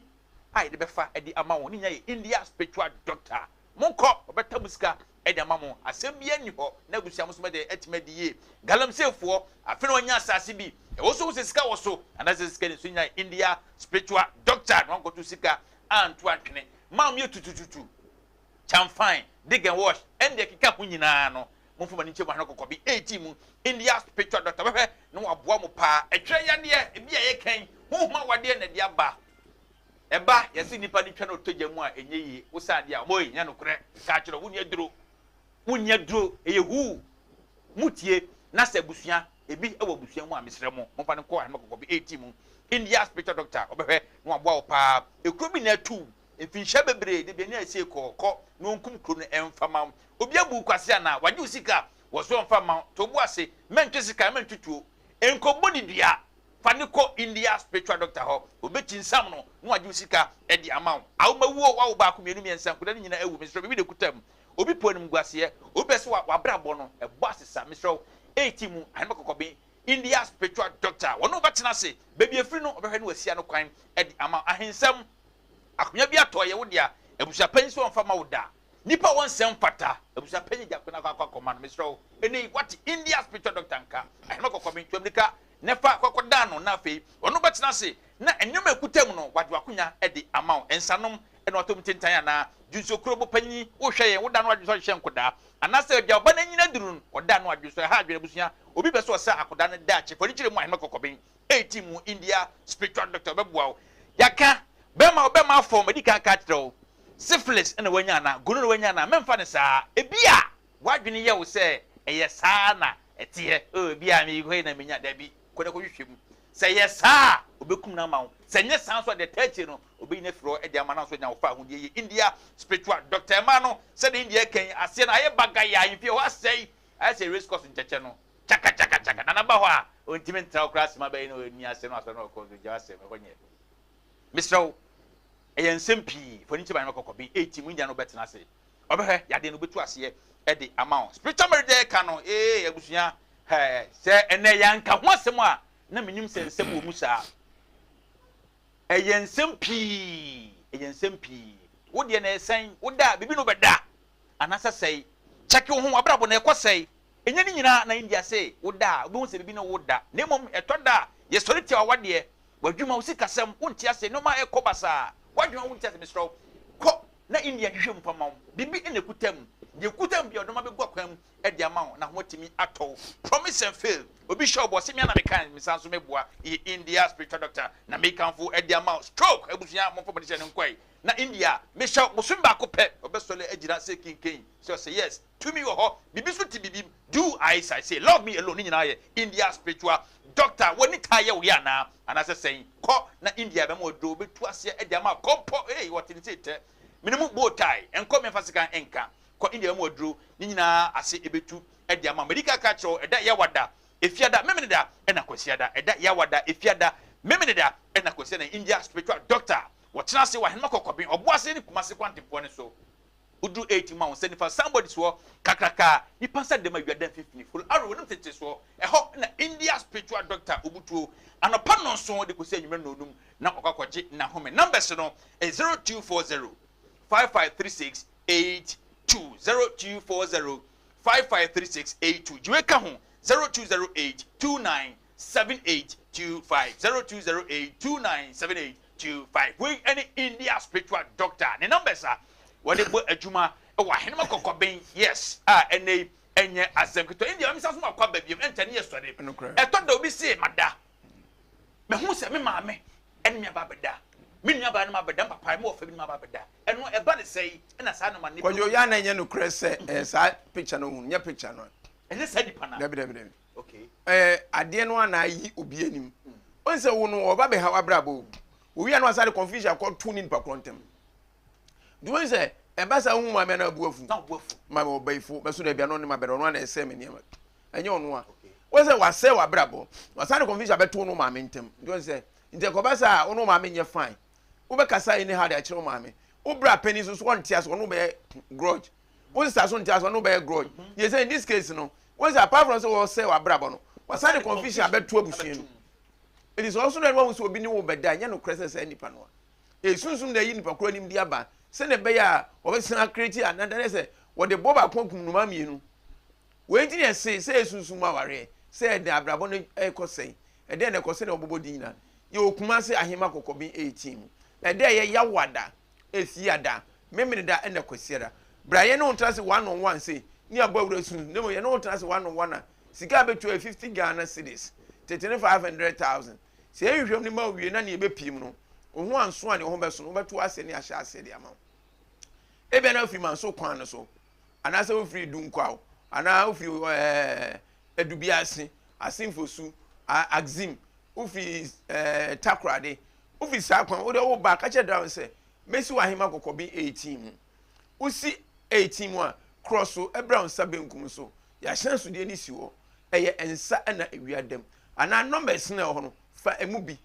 a yɛde bɛfa de ama wɔn. Ne nyinaa yɛ India spiritual doctor. Monkɔ, wɔbɛta mo sika de ama mo. Asɛm biara nni hɔ na abusua mo nso bɛdɛ atumi adi yie. Galamseyfoɔ, afei na wɔanya asase bi. Ɛwɔ so sɛ sika wɔ so anaasɛ sika nni so nyinaa yɛ India spiritual doctor na wankɔto sika anto antwene. Maa wɔyɛ tutututu. Kyamfan, dig and wash, ɛne deɛ ɛkeka ho nyinaa no, momfa mo ani nkyerɛ mu ahene kɔkɔbe 18 mu, India spiritual doctor bɛhwɛ na waboa mo paa. Ɛtwerɛ yadeɛ, ebi a yɛka yi, honhom awadeɛ na ɛde aba. Ɛba, yɛse nipa no twa no ɔtɔ gya mu a, ɛnyɛ yie. Wo saa adeɛ a, ɔmo nyɛ nokorɛ, ka kyerɛ, wonni aduro. Wonni aduro, ɛyɛ huu. Motie, na sɛ abusua, ebi wɔ abusua mu a, mesrɛ mo, momfa no nkɔ ahene kɔkɔbe 18 mu, India spiritual doctor, ɔbɛhwɛ na waboa wo paa. Ekuro bi na atu Mfinhyia bebree de bɛn a ɛsei kɔ kɔ na ɔnkum kuro no ɛmfa ma wo. Obi abu wo kwasea anaa? Wagye wo sika wɔ so ɔmfa mma wo. To bo ase, mɛntwe sekan, mɛntwe tuo. Nkɔbɔ ne dua. Fa no kɔ India spiritual doctor hɔ. Ɔbɛkyinsamm no na wagye wo sika de ama wo. Awomawuo, wawo baako, mmienu, mmiɛnsa, nkwadaa no nyinaa awu. Mesrɛ wo, biribi na ɛkuta mu. Obi pɛ animguaseɛ. Obi pɛ sɛ w'abrabɔ no ɛbɔ asesa. Mesrɛ wo, 18 mu, Ahema Kɔkɔben, India spiritual doctor, wɔne wo bɛtena ase. Baabi afiri no, ɔbɛhwɛ na wasi ano kwan de ama wo. Ahensɛm. Akonnwa bi atɔ ɛyɛ wo dea. Abusua panyin sɛ ɔmfa mma wo da. Nipa a ɔnsɛ mfata. Abusua panyin gye akonnwa akɔ akɔma no. Mesrɛ wo, ɛnnɛ yi woate India spiritual doctor nka. Ahema kɔkɔ me, tu amirika na fa kɔ kɔdan no na afei ɔne wo bɛtena ase na nneɛma a ɛkuta mu no wagye w'akonnwa de ama wo. Nsanom na watɔ mu tentan anaa? Dwonsɔ kuro bo panyin, wohwɛ yɛn, woda ano adwene sɛ ɔhyehyɛ nkodaa anaasɛ baabi a ɔba no anyin aduru no ɔda ano adwene so. Ɛha adwene abusua. Obi pɛ sɛ ɔsɛ akɔdaa no daakye. Fa ani kyerɛ mu Ahema kɔkɔben. Eti mu India spiritual doctor ɔbɛboa wo. Yɛaka bɛrima ɔbɛma afɔm adi kan aka akyerɛ wo. Syphilis na wanya anaa gono na wanya anaa mɛmfa no saa. Ebia w'adwene yɛ wo sɛ ɛyɛ saa na ɛteɛ. Oh ebia mekɔ yi na menya. Dabi, kɔ na kɔhwehwɛ mu. Sɛ ɛyɛ saa a, ɔbɛkum no ama wo. Sɛ ɛnyɛ saa nso a, deɛ ɛtaa akyire no, ɔbɛyi no afiri hɔ de ama no nso anya wo fa ahodie yie. India spiritual doctor ɛmaa no sɛdeɛ India ɛka yi, aseɛ no ayɛ bagayaa, mfie hɔ asɛe, ayɛ sɛ race course nkyɛkyɛ no. Kyaka kyaka kyaka nana ba hɔ a ɔntumi ntena hɔ koraa sima bɛyi na ɔni asɛm na wasɔre na ɔkɔ nso gya asɛm ɛhɔ nyɛ mesrɛ wo ɛyɛ nsɛm pii fɔ ne nkyɛn ma kɔkɔ bi eti mu nyina no bɛtena ase ɔbɛhwɛ yadeɛ no bɛtu aseɛ ɛde ama wo spiritual marriage deɛ ɛka no ee abusua hɛɛ sɛ ɛnɛ yɛanka ho asɛm a na menim sɛ nsɛm wɔ mu saa ɛyɛ nsɛm pii ɛyɛ nsɛm pii wo deɛ na ɛsɛn wo da biribi no bɛda anaasɛ sɛe kyɛke wo ho wabrabɔ na ɛkɔ sɛe Ɛnyɛ ne nyinaa na India se wo da a wobɛhu sɛ biribi ne wo da, na mmom ɛtɔ da a yɛsɔre tia w'awadeɛ, w'adwuma, wo sikasɛm, wonte aseɛ, nneɛma rekɔ basaa, w'adwene wonte aseɛ, mesrɛ wo, kɔ na India nhwehwɛ mu mfa mma wo. Biribi na ɛkuta mu. Deɛ ɛkuta mu biara, ɔde nneɛma bɛgu akwan mu de ama wo na ho atumi atɔ wo. Promise and fail. Obi hyɛ wo bɔ, se me ara na mekae, mesan nso meboa. Yɛ India spiritual doctor na mekamfo de ama wo. Stroke! Abusua, momfa mo ani hyɛ no nkɔe. Na India, mehyɛ wo, bosome baako pɛ, ɔbɛsɔre agyina sɛ kinkan, sɛ ɔsɛ yes. Tumi wɔ hɔ, biribi nso te biribi mu. Do I say, love me alone, ne nyinaa yɛ India spiritual Doctor, w'ani taa yɛ wo ya anaa? Anaasɛ sɛn? Kɔ na India bɛma wo aduro, wobɛtu aseɛ de ama wo. Kɔ mpo, ei, wɔte ne sei tɛ. Mene mu bow tie, nkɔ memfa sekan nka. Kɔ India bɛma wo aduro, ne nyinaa ase ɛbɛtu de ama wo. Madi kan aka akyerɛ wo, ɛda Yawada, Efiada, Memeneda, ɛna Kwasiada. Ɛda Yawada, Efiada, Memeneda, ɛna Kwasiada. India spiritual doctor, wɔtena ase wɔ Ahenema Kɔkɔben, Ɔboase ne Kumasi kwantempɔn no so. Woduru 8 ma wo nsa nifa signboard soɔ kakraka nipa nsa dɛm awia da mfimfini full arrow wɔ nim tete soɔ ɛhɔ na India spiritual doctor obutuo anɔpa nnɔnson de kɔsi anwummerɛ nnɔnum na wakɔ akɔgye n'ahome numbers no ɛyɛ 0240 5536 82 0240 5536 82 gyewe ka ho 0208 29 7825 0208 29 7825 Wei ne India spiritual doctor ne numbers a wɔde bɔ adwuma wɔ ahenema kɔkɔben yes a ɛnɛ yi ɛnyɛ asɛm ketewa. India misa so makɔ aba biom ɛnkyɛ ne yɛ sɔre ɛtɔ da obi se mada mehu sɛ me maame ɛne me aba abɛda me nua baa ne ma abɛda me papa me wɔfa bi ne ma aba abɛda ɛno ɛba ne sɛe ɛna saa noma ne Kwadwo yɛ na ɛnyɛ nokorɛ sɛ ɛyɛ saa picture no ohun nyɛ picture no ɛnyɛ saa nipa na dabi dabi dabi Okay. Ɛɛ adeɛ no a na ayi obi anim. Wɔn sɛ wo no ɔba bɛha w'abrabɔ o. Owi a na wasa de confusion akɔ to ne nipa korɔ ntɛm. Nti wɔn sɛ ɛba saa ohun maame na abu afu. Na abu afu. Maame ɔbɛyifo bɛso dɛbi ano ne ma bɛrɛ ɔno ana ɛsɛ me nneɛma. Ɛnyɛ ɔno a. Wɔn sɛ wasɛ w'abrabɔ. Wasa de confusion abɛto no maame ntɛm. Nti wɔn sɛ nti ɛkɔba saa ɔno maame nyɛ fine. Wobɛkasa any how de akyerɛ wo maame. Wo bra panyin so so ɔnte ase ɔno bɛyɛ grudge. Wo sista so nte ase ɔno bɛyɛ grudge. Yɛ sɛ in this case no wɔn sɛ apart from sɛ wɔsɛ w'abrabɔ no wɔsan de confusion abɛto abusua no eti sɛ ɔso na ɛno wɔn sɛ obi ne wo bɛda nyɛ nokorɛ sɛ saa nipa no a esunsum na ɛyi nipa koro anim de aba sɛnea ɛbɛyɛ a wɔbɛsan akreti a nandan sɛ wɔde bɔ baako akum nnomaa mmienu wɔn ti na ɛse sɛ esunsum awareɛ sɛ ɛde abrabɔ no ɛkɔ sɛn ɛdɛn na ɛkɔ sɛ na wɔbobɔ din nyinaa yɛ okuma se ahema kɔkɔben 18 mu ɛdɛ ɛyɛ yawada Efiada, Memeneda na Kwasiada. Bere a yɛne wo tra ase one on one sei, ne abɔ awura su, na mmom yɛne wo tra ase one on one a, sika a bɛtua yɛ 50 Ghana cedis, tete ne 500,000. Sɛ yɛhwehwɛ mu no ma wo wie na nea ɛbɛpie mu no, wo ho anso a nea wo ho bɛso no, wobɛto aseɛ ne ahyɛ aseɛ de ama wo. Ebia na wofiri Manso kwan no so, anaasɛ wofiri Dunkwaw, anaa wofiri ɛɛ Adubiase, Asenfosu, Axim, wofiri ɛɛ Takoradi, Wofi saa kwan, wode wo ba, ka kyerɛ driver no sɛ, mɛsi wɔ Ahema Kɔkɔben 18 mu. Wosi 18 mu a, korɔ so bra wo nsa benkum so. Yɛahyɛnsodeɛ no si hɔ. Ɛyɛ nsa na awia dam. Anaa numbers no a ɛwɔ hɔ no, fa ɛmu bi.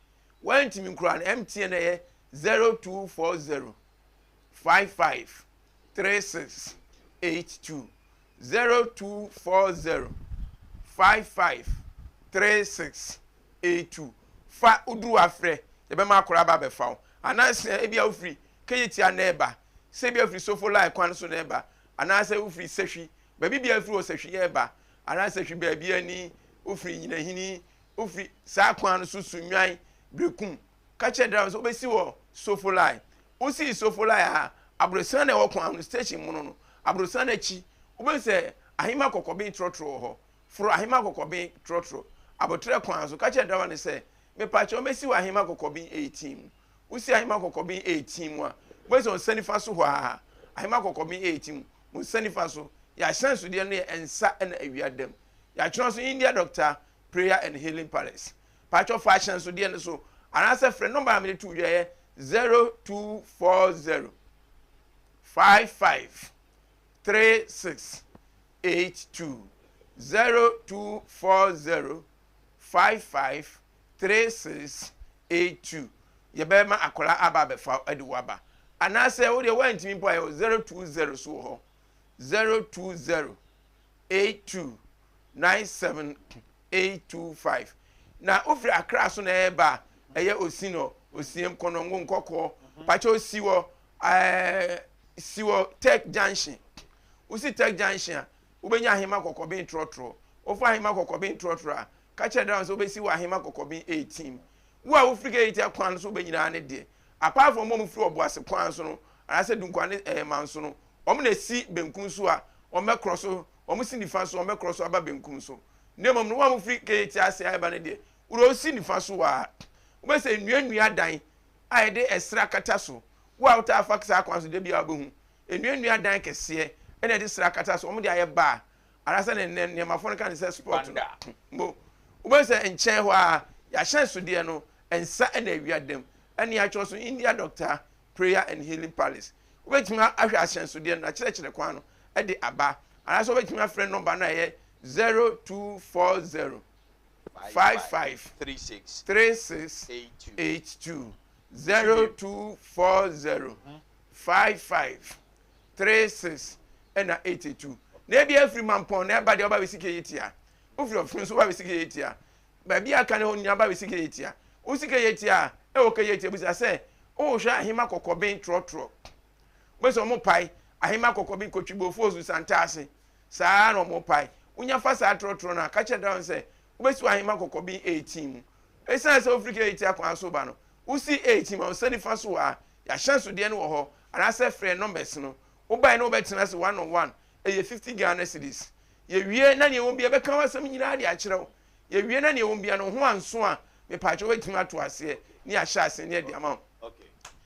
Woantumi koraa no, MTN ɛyɛ 0240 55 36 82. 0240 55 36 82 Fa wo duru afrɛ, yɛbɛma akwadaa aba abɛfa wo. Anaasɛ ebia wofiri Kejetia na ɛreba, sɛ ebia wofiri Sofolai kwan so na ɛreba, anaasɛ wofiri Sahwi, baabi biara firi wɔ Sahwi ɛreba, anaa Sahwi baabi ani, wofiri Nyinahini, wofiri saa kwan no so Sunnwan, Berekum. Ka kyerɛ driver sɛ wobɛsi wɔ Sofolai. Wosii Sofolai a, aborosan na ɛwɔ kwan no, station mono no, aborosan no akyi, wobɛhu sɛ Ahema Kɔkɔben trɔtrɔ wɔ hɔ. Foro Ahema Kɔkɔben trɔtrɔ aboterɛ kwan so. Ka kyerɛ driver no sɛ, Mepakyɛw mɛsi wɔ Ahema Kɔkɔben 18 mu. Wosi Ahema Kɔkɔben 18 mu a, wobɛhu sɛ wo nsa nifa so hɔ ara, Ahema Kɔkɔben 18 mu, wo nsa nifa so, yɛn ahyɛnsodeɛ no yɛ nsa na awia dam. Yɛatwerɛ so India Doctor Prayer and Healing Palace. Pakyɛw fa ahyɛnsodeɛ no so anaasɛ frɛ nɔmba a mede too dwa yɛ 0240 55 36 82 0240 55 36 82 Yɛbɛma akwadaa aba abɛfa wo de wo aba. Anaasɛ wo deɛ woantumi mpo a yɛwɔ 020 so wɔ hɔ 020 82 97 825 Na wofiri Accra so na ɛreba a ɛyɛ Osinɔ, Osiem, Kɔnɔngo, Nkɔkɔɔ. Pakyɛ osi wɔ ɛɛ si wɔ Tech Junction. Wosi Tech Junction a, wobɛnya Ahema Kɔkɔben trɔtrɔ. Wofa Ahema Kɔkɔben trɔtrɔ a, ka kyerɛ driver sɛ wobɛsi wɔ Ahema Kɔkɔben 18. Wo a wofiri Kejetia kwan no so wobɛnyinaa ne deɛ. Apart from wɔn a wɔfiri Ɔboase kwan so no, anaasɛ Dunkwa ne ɛɛ Manso no, wɔn na ɛsi benkum so a, wɔbɛkorɔ so, wɔn si nifa so, wɔbɛkorɔ so aba benkum so. Na mmom no, wo a wofiri Kejetia ase a ɛba no deɛ, wo deɛ wosi nifa so a, wobɛsɛ sɛ nnua nnua dan a yɛde ɛserɛ akata so. Wo a wotaa fa saa kwan so da biara wobɛhu Nnuannua dan kɛseɛ na yɛde sra akata so, wɔde ayɛ bar anaasɛ ne nneɛmafoɔ no ka no sɛ spot no. Mo. Wobɛhu sɛ nkyɛn hɔ ara, yɛahyɛnsodeɛ no, nsa na awia dam, ɛne yɛatwerɛ so India Doctor Prayer and Healing Palace. Wobɛtumi ahwɛ ahyɛnsodeɛ no na kyerɛkyerɛ kwan no de aba, anaasɛ wobɛtumi afrɛ nɔmba no a ɛyɛ 0240 55 36 82 0240 55 36 ɛna 82. Na ebi afiri Mampɔn na ɛba deɛ ɔba bɛsi Kejetia. Wofiri ɔfin nso ba bɛsi Kejetia. Baabi a aka ne hɔ nyinaa ba bɛsi Kejetia. Wosi Kejetia a, ɛwɔ Kejetia bisa sɛ wohwɛ Ahema Kɔkɔben trɔtrɔ. Wobɛsɛ wɔn pae Ahema Kɔkɔben Kotwibofoɔ su Santaase. Saa ara na wɔn pae. Wonya fa saa trɔtrɔ no a, ka kyerɛ driver no sɛ wobɛsi wɔ Ahema Kɔkɔben 18 mu. Esiane sɛ wofiri Kejetia kwan so ba no, wosi 18 ma wo nsa nifa so hɔ a, yɛahyɛnsodeɛ no wɔ hɔ anaasɛ frɛ numbers no. Wobae na wobɛtena ase one on one, ɛyɛ 50 Ghana cedis. Yɛwie na nea ɛwɔ mu biara yɛbɛka w'asɛm nyinaa de akyerɛ wo. Yɛwie na nea ɛwɔ mu biara no wo ho anso a, mepaakyɛw wobɛtumi ato aseɛ ne yɛahyɛ aseɛ ne yɛde ama wo.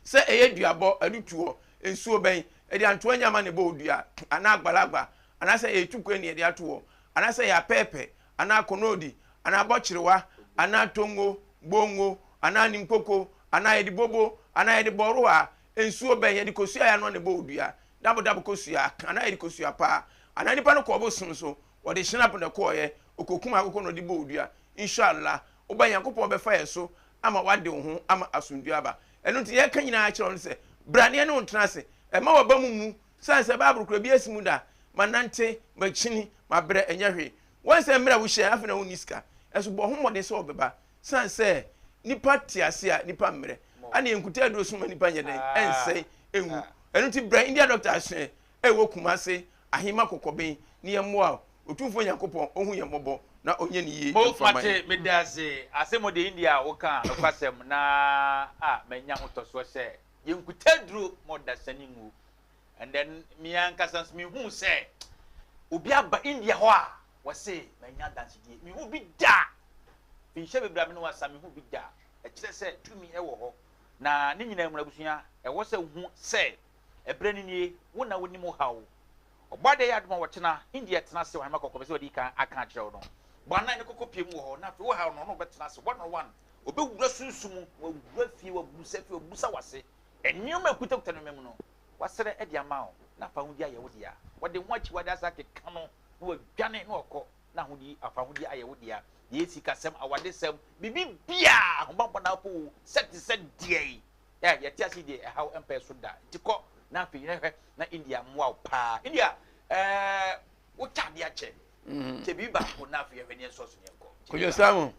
Sɛ ɛyɛ duabɔ, adutoɔ, nsuo bɛn, yɛde antoa nyama na ɛbɔ wo dua, anaa agbalagba, anaasɛ ɛyɛ tukwan na yɛde ato hɔ, anaasɛ ɛyɛ apɛɛpɛ, anaa konoodi, anaa bɔkyerewa, anaa tongo, bongo, anaa ninkoko, anaa yɛde bobo, anaa yɛde bɔrowa, nsuo bɛn, yɛde kosua a yɛanoa na ɛbɔ wo dua, dabodabo kosua, anaa yɛde kosua paa, anaa nipa no kɔɔ bosom so, wɔde hyinap na ɛkɔɔeɛ, ɔkɔkum akokɔ na ɔde bɔɔ dua, Inshallah, woba Nyankopɔn bɛfa yɛn so ama wade wo ho ama asomdwoeɛ aba. Ɛno nti yɛka nyinaa kyerɛ wo no sɛ, bra na yɛne wo ntena ase, mma w'aba mu mmu, sane sɛ Bible koraa bi asi mu da, manante, makyini, mabrɛ, ɛnyɛ hwee. Woahu sɛ mmerɛ a wohyiaeɛ afei na wonni sika, nso bɔ ho mmɔden sɛ wɔbɛba, sane sɛ nipa te ase a nipa mmerɛ, ɛna yɛn nkuta aduro so ma nipa nyɛ dɛn, ɛnsɛe, ɛnwu. Ɛno nti bra India doctor asoɛ ɛwɔ Kumase, Ahema Kɔkɔben, ne yɛn mmoa wo. Otumfoɔ Nyankopɔn ɔhu yɛn mmɔbɔ na ɔnyɛ ne yie Mo mfa ma yɛn. mate medase asɛm o deɛ India a woka nokwasɛm na a manya ahotɔsoɔ sɛ yɛnkuta aduro ma ɔdasani nwu and then me ankasa nso mehuu sɛ obi aba India hɔ a wɔse manya adansedie mehu bi da finhyɛ bebree a me ne wasa mehu bi da ɛkyerɛ sɛ tumi ɛwɔ hɔ na ne nyinaa mu no abusua ɛwɔ sɛ wohu sɛ ɛberɛ no nie wo na wonim wo haw Ɔbɔadeɛ yɛ adom a wɔkyena India tena ase wɔ Ahema Kɔkɔɔ bɛ sɛ wɔadi kan aka akyerɛ wo no. Bɔ anan ne kɔkɔ pie mu wɔ hɔ na afei wo haw no ɔne wo bɛtena ase one on one. Ɔbɛwura sunsum mu na wawura fie, wabusa fie, wabusa w'ase. Nneɛma a ɛkutakuta nneɛma mu no, wasrɛ de ama wo na afa ahodie ayɛ wo dea. Wɔde ho akyiwadeɛ asan akeka no na wadwane na wakɔ na ahodie, afa ahodie ayɛ wo dea. Deɛ ɛyɛ sikasɛm, awadesɛm, biribi biara, ahobammɔ na wopɛ oo, sɛ te sɛ deɛn. Ɛ yɛte ase yi deɛ ɛhaw mpɛɛ so da nti kɔ na afei na hwɛ na India mmoa wo paa India ɛɛ wo kyɛ adeɛ akyɛ kyɛ biribi baako na afei yɛhwɛ ne yɛn sɔɔso ne yɛn kɔ. Kojo Samu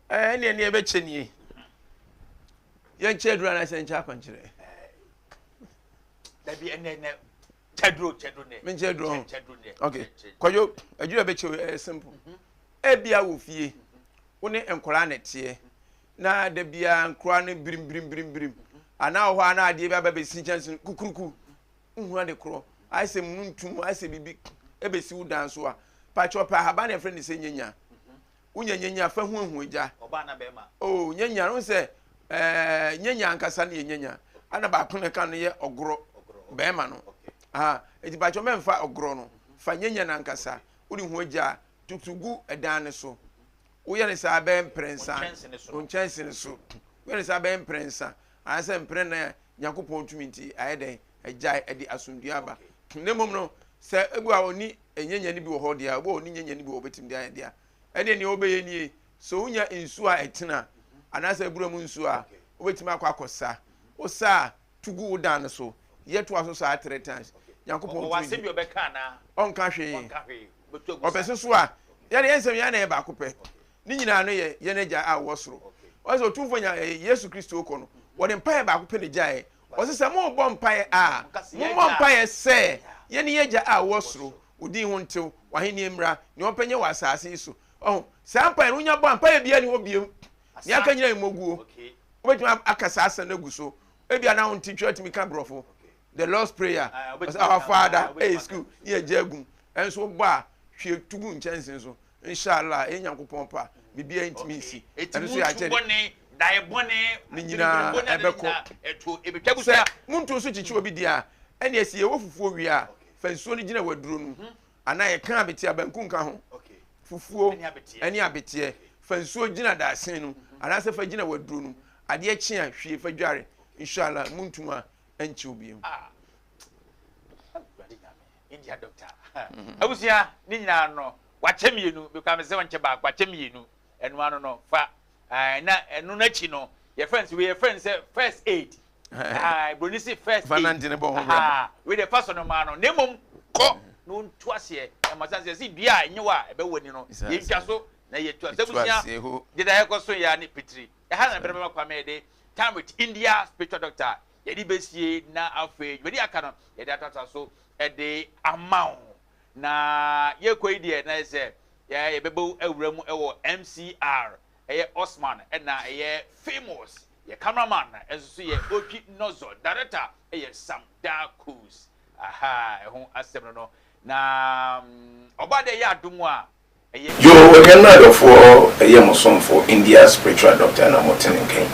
ɛɛ ɛne ɛne ɛbɛkyɛ nie yɛnkyɛ aduro anaasɛ yɛnkyɛ akwankyerɛ. Dabi ɛnɛ ɛnɛ kyɛ duro kyɛ duro nɛ. Menkyɛ aduro ho ok Kojo aduro a ɛbɛkyɛ ɛyɛ simple ebia wɔ fie wo ne nkwadaa na ɛteɛ na da biara nkora no birim birim birim birim anaa wɔ hɔ a na adeɛ bi aba bɛsi nkyɛnse no kukuruku wohu ade korɔ ayɛ sɛ mununtum ayɛ sɛ biribi ɛbɛsi wo dan so a pakyɛ ɔpɛ ahaban na ɛfrɛ no sɛ nyanya wonya nyanya fa huahua gya oh nyanya no sɛ ɛɛ nyanya ankasa no yɛ nyanya ana baako na ɛka no yɛ ɔgorɔ bɛrima no aha eti pakyɛ mɛmfa ɔgorɔ no fa nyanya no ankasa wode hua gya tutu gu ɛdan no so Woyɛ no saa bɛyɛ mprɛnsa, wo nkyɛnse no so. Woyɛ no saa bɛyɛ mprɛnsa anaasɛ mprɛnnan a, Nyankopɔn tumi nti, ayɛ dɛn? Agyae, ɛde asomdwoe aba. Na mmom no, sɛ ebi a ɔni nyanya no bi wɔ hɔ deɛ a, obi a ɔni nyanya no bi wɔ hɔ bɛtumi de ayɛ deɛ a, ɛdeɛ nea wobɛyɛ nie, sɛ wonya nsuo a ɛtena anaasɛ abura mu nsuo a, wobɛtumi akɔ akɔsa. Wosa a, to gu wo dan no so. Yɛ toa so saa three times. Nyankopɔn tumi di. Ɔnka hwee. Ɔpɛ so so a, yɛde yɛn nsɛm yɛn na yɛ baako pɛ. Ne nyinaa no yɛ yɛn agya a ɔwɔ soro. Ɔsɛ sɛ Otumfoɔ nya eh, Yesu Kristo kɔ no, wɔde mpaeɛ baako pɛ na gyaeɛ. Ɔsɛ sɛ mobɔ mpaeɛ a, mommɔ mpaeɛ sɛ yɛne yɛn agya a ɔwɔ soro, wo din ho ntew, w'ahenni mmra, nea ɔpɛ nyɛ wɔ asase yi so. Ɔho, saa mpaeɛ no wonya bɔ a, mpaeɛ biara ni hɔ biom. Nea aka nyinaa yɛ mmɔguo. Wobɛtumi aka saa asɛm no agu so. Ebia na wonte twi atumi ka borɔfo. The Lord's Prayer, ɔsɛ Our Father, ɛyɛ school, ne yɛ gya agum. Ɛnso wobɔ a, hwie tu gu nkyɛnse so. Inshallah, ɛyɛ Nyankopɔn pa, biribiara ntumi nsi. Ɛno nso yɛ akyɛde. Ne nyinaa ɛbɛkɔ. Sɛ monto nso kyekye obi deɛ a, ɛne ɛsi yɛwɔ fufuo wie a, fa nsuo no gyina waduro no mu. Anaa yɛka abeteɛ a, banku nka ho. Fufuo ɛne abeteɛ. Fa nsuo gyina dadesɛn no mu anaasɛ fa gyina w'aduro no mu. Adeɛ kye a, hwie fa dware. Inshallah, montum a ɛnkye wo bio. Ah, Awurade Nyame, India doctor. Abusua, ne nyinaa no, wakyɛ mmienu, mekura me sɛ wɔnkyɛ baako, wakyɛ mmienu. Ɛno ano no, fa. Na ɛno n'akyi no, yɛfrɛ no sɛ, wei yɛfrɛ no sɛ first aid. Broni se first aid. Wei deɛ fa sɔ no maa no, na mmom kɔ na ɔntu aseɛ. Ɛma sane sɛ yɛse dua a ɛnyɛ wɔ a ɛbɛwɔ ani no, yɛntwa so na yɛtu aseɛ. Abusua, deda yɛkɔ so yɛ ne pitiri. Ɛha na bɛrɛ bɛma Kwame yɛde time with India spiritual doctor yɛde bɛsie na afei dwumadi aka no yɛde atoatoa so de ama wo. Na yɛkɔ yi deɛ na yɛ sɛ yɛbɛbɔ awura mu wɔ MCR ɛyɛ Osman ɛna ɛyɛ famous yɛ cameraman nso so yɛ Otwi Nozo director ɛyɛ Sam Darkus aha ɛho asɛm no no na ɔba deɛ yɛ adom a ɛyɛ. Yoo anuanom adɔfoɔ ɛyɛ mo somfo India spiritual doctor na mo te ne nka yi.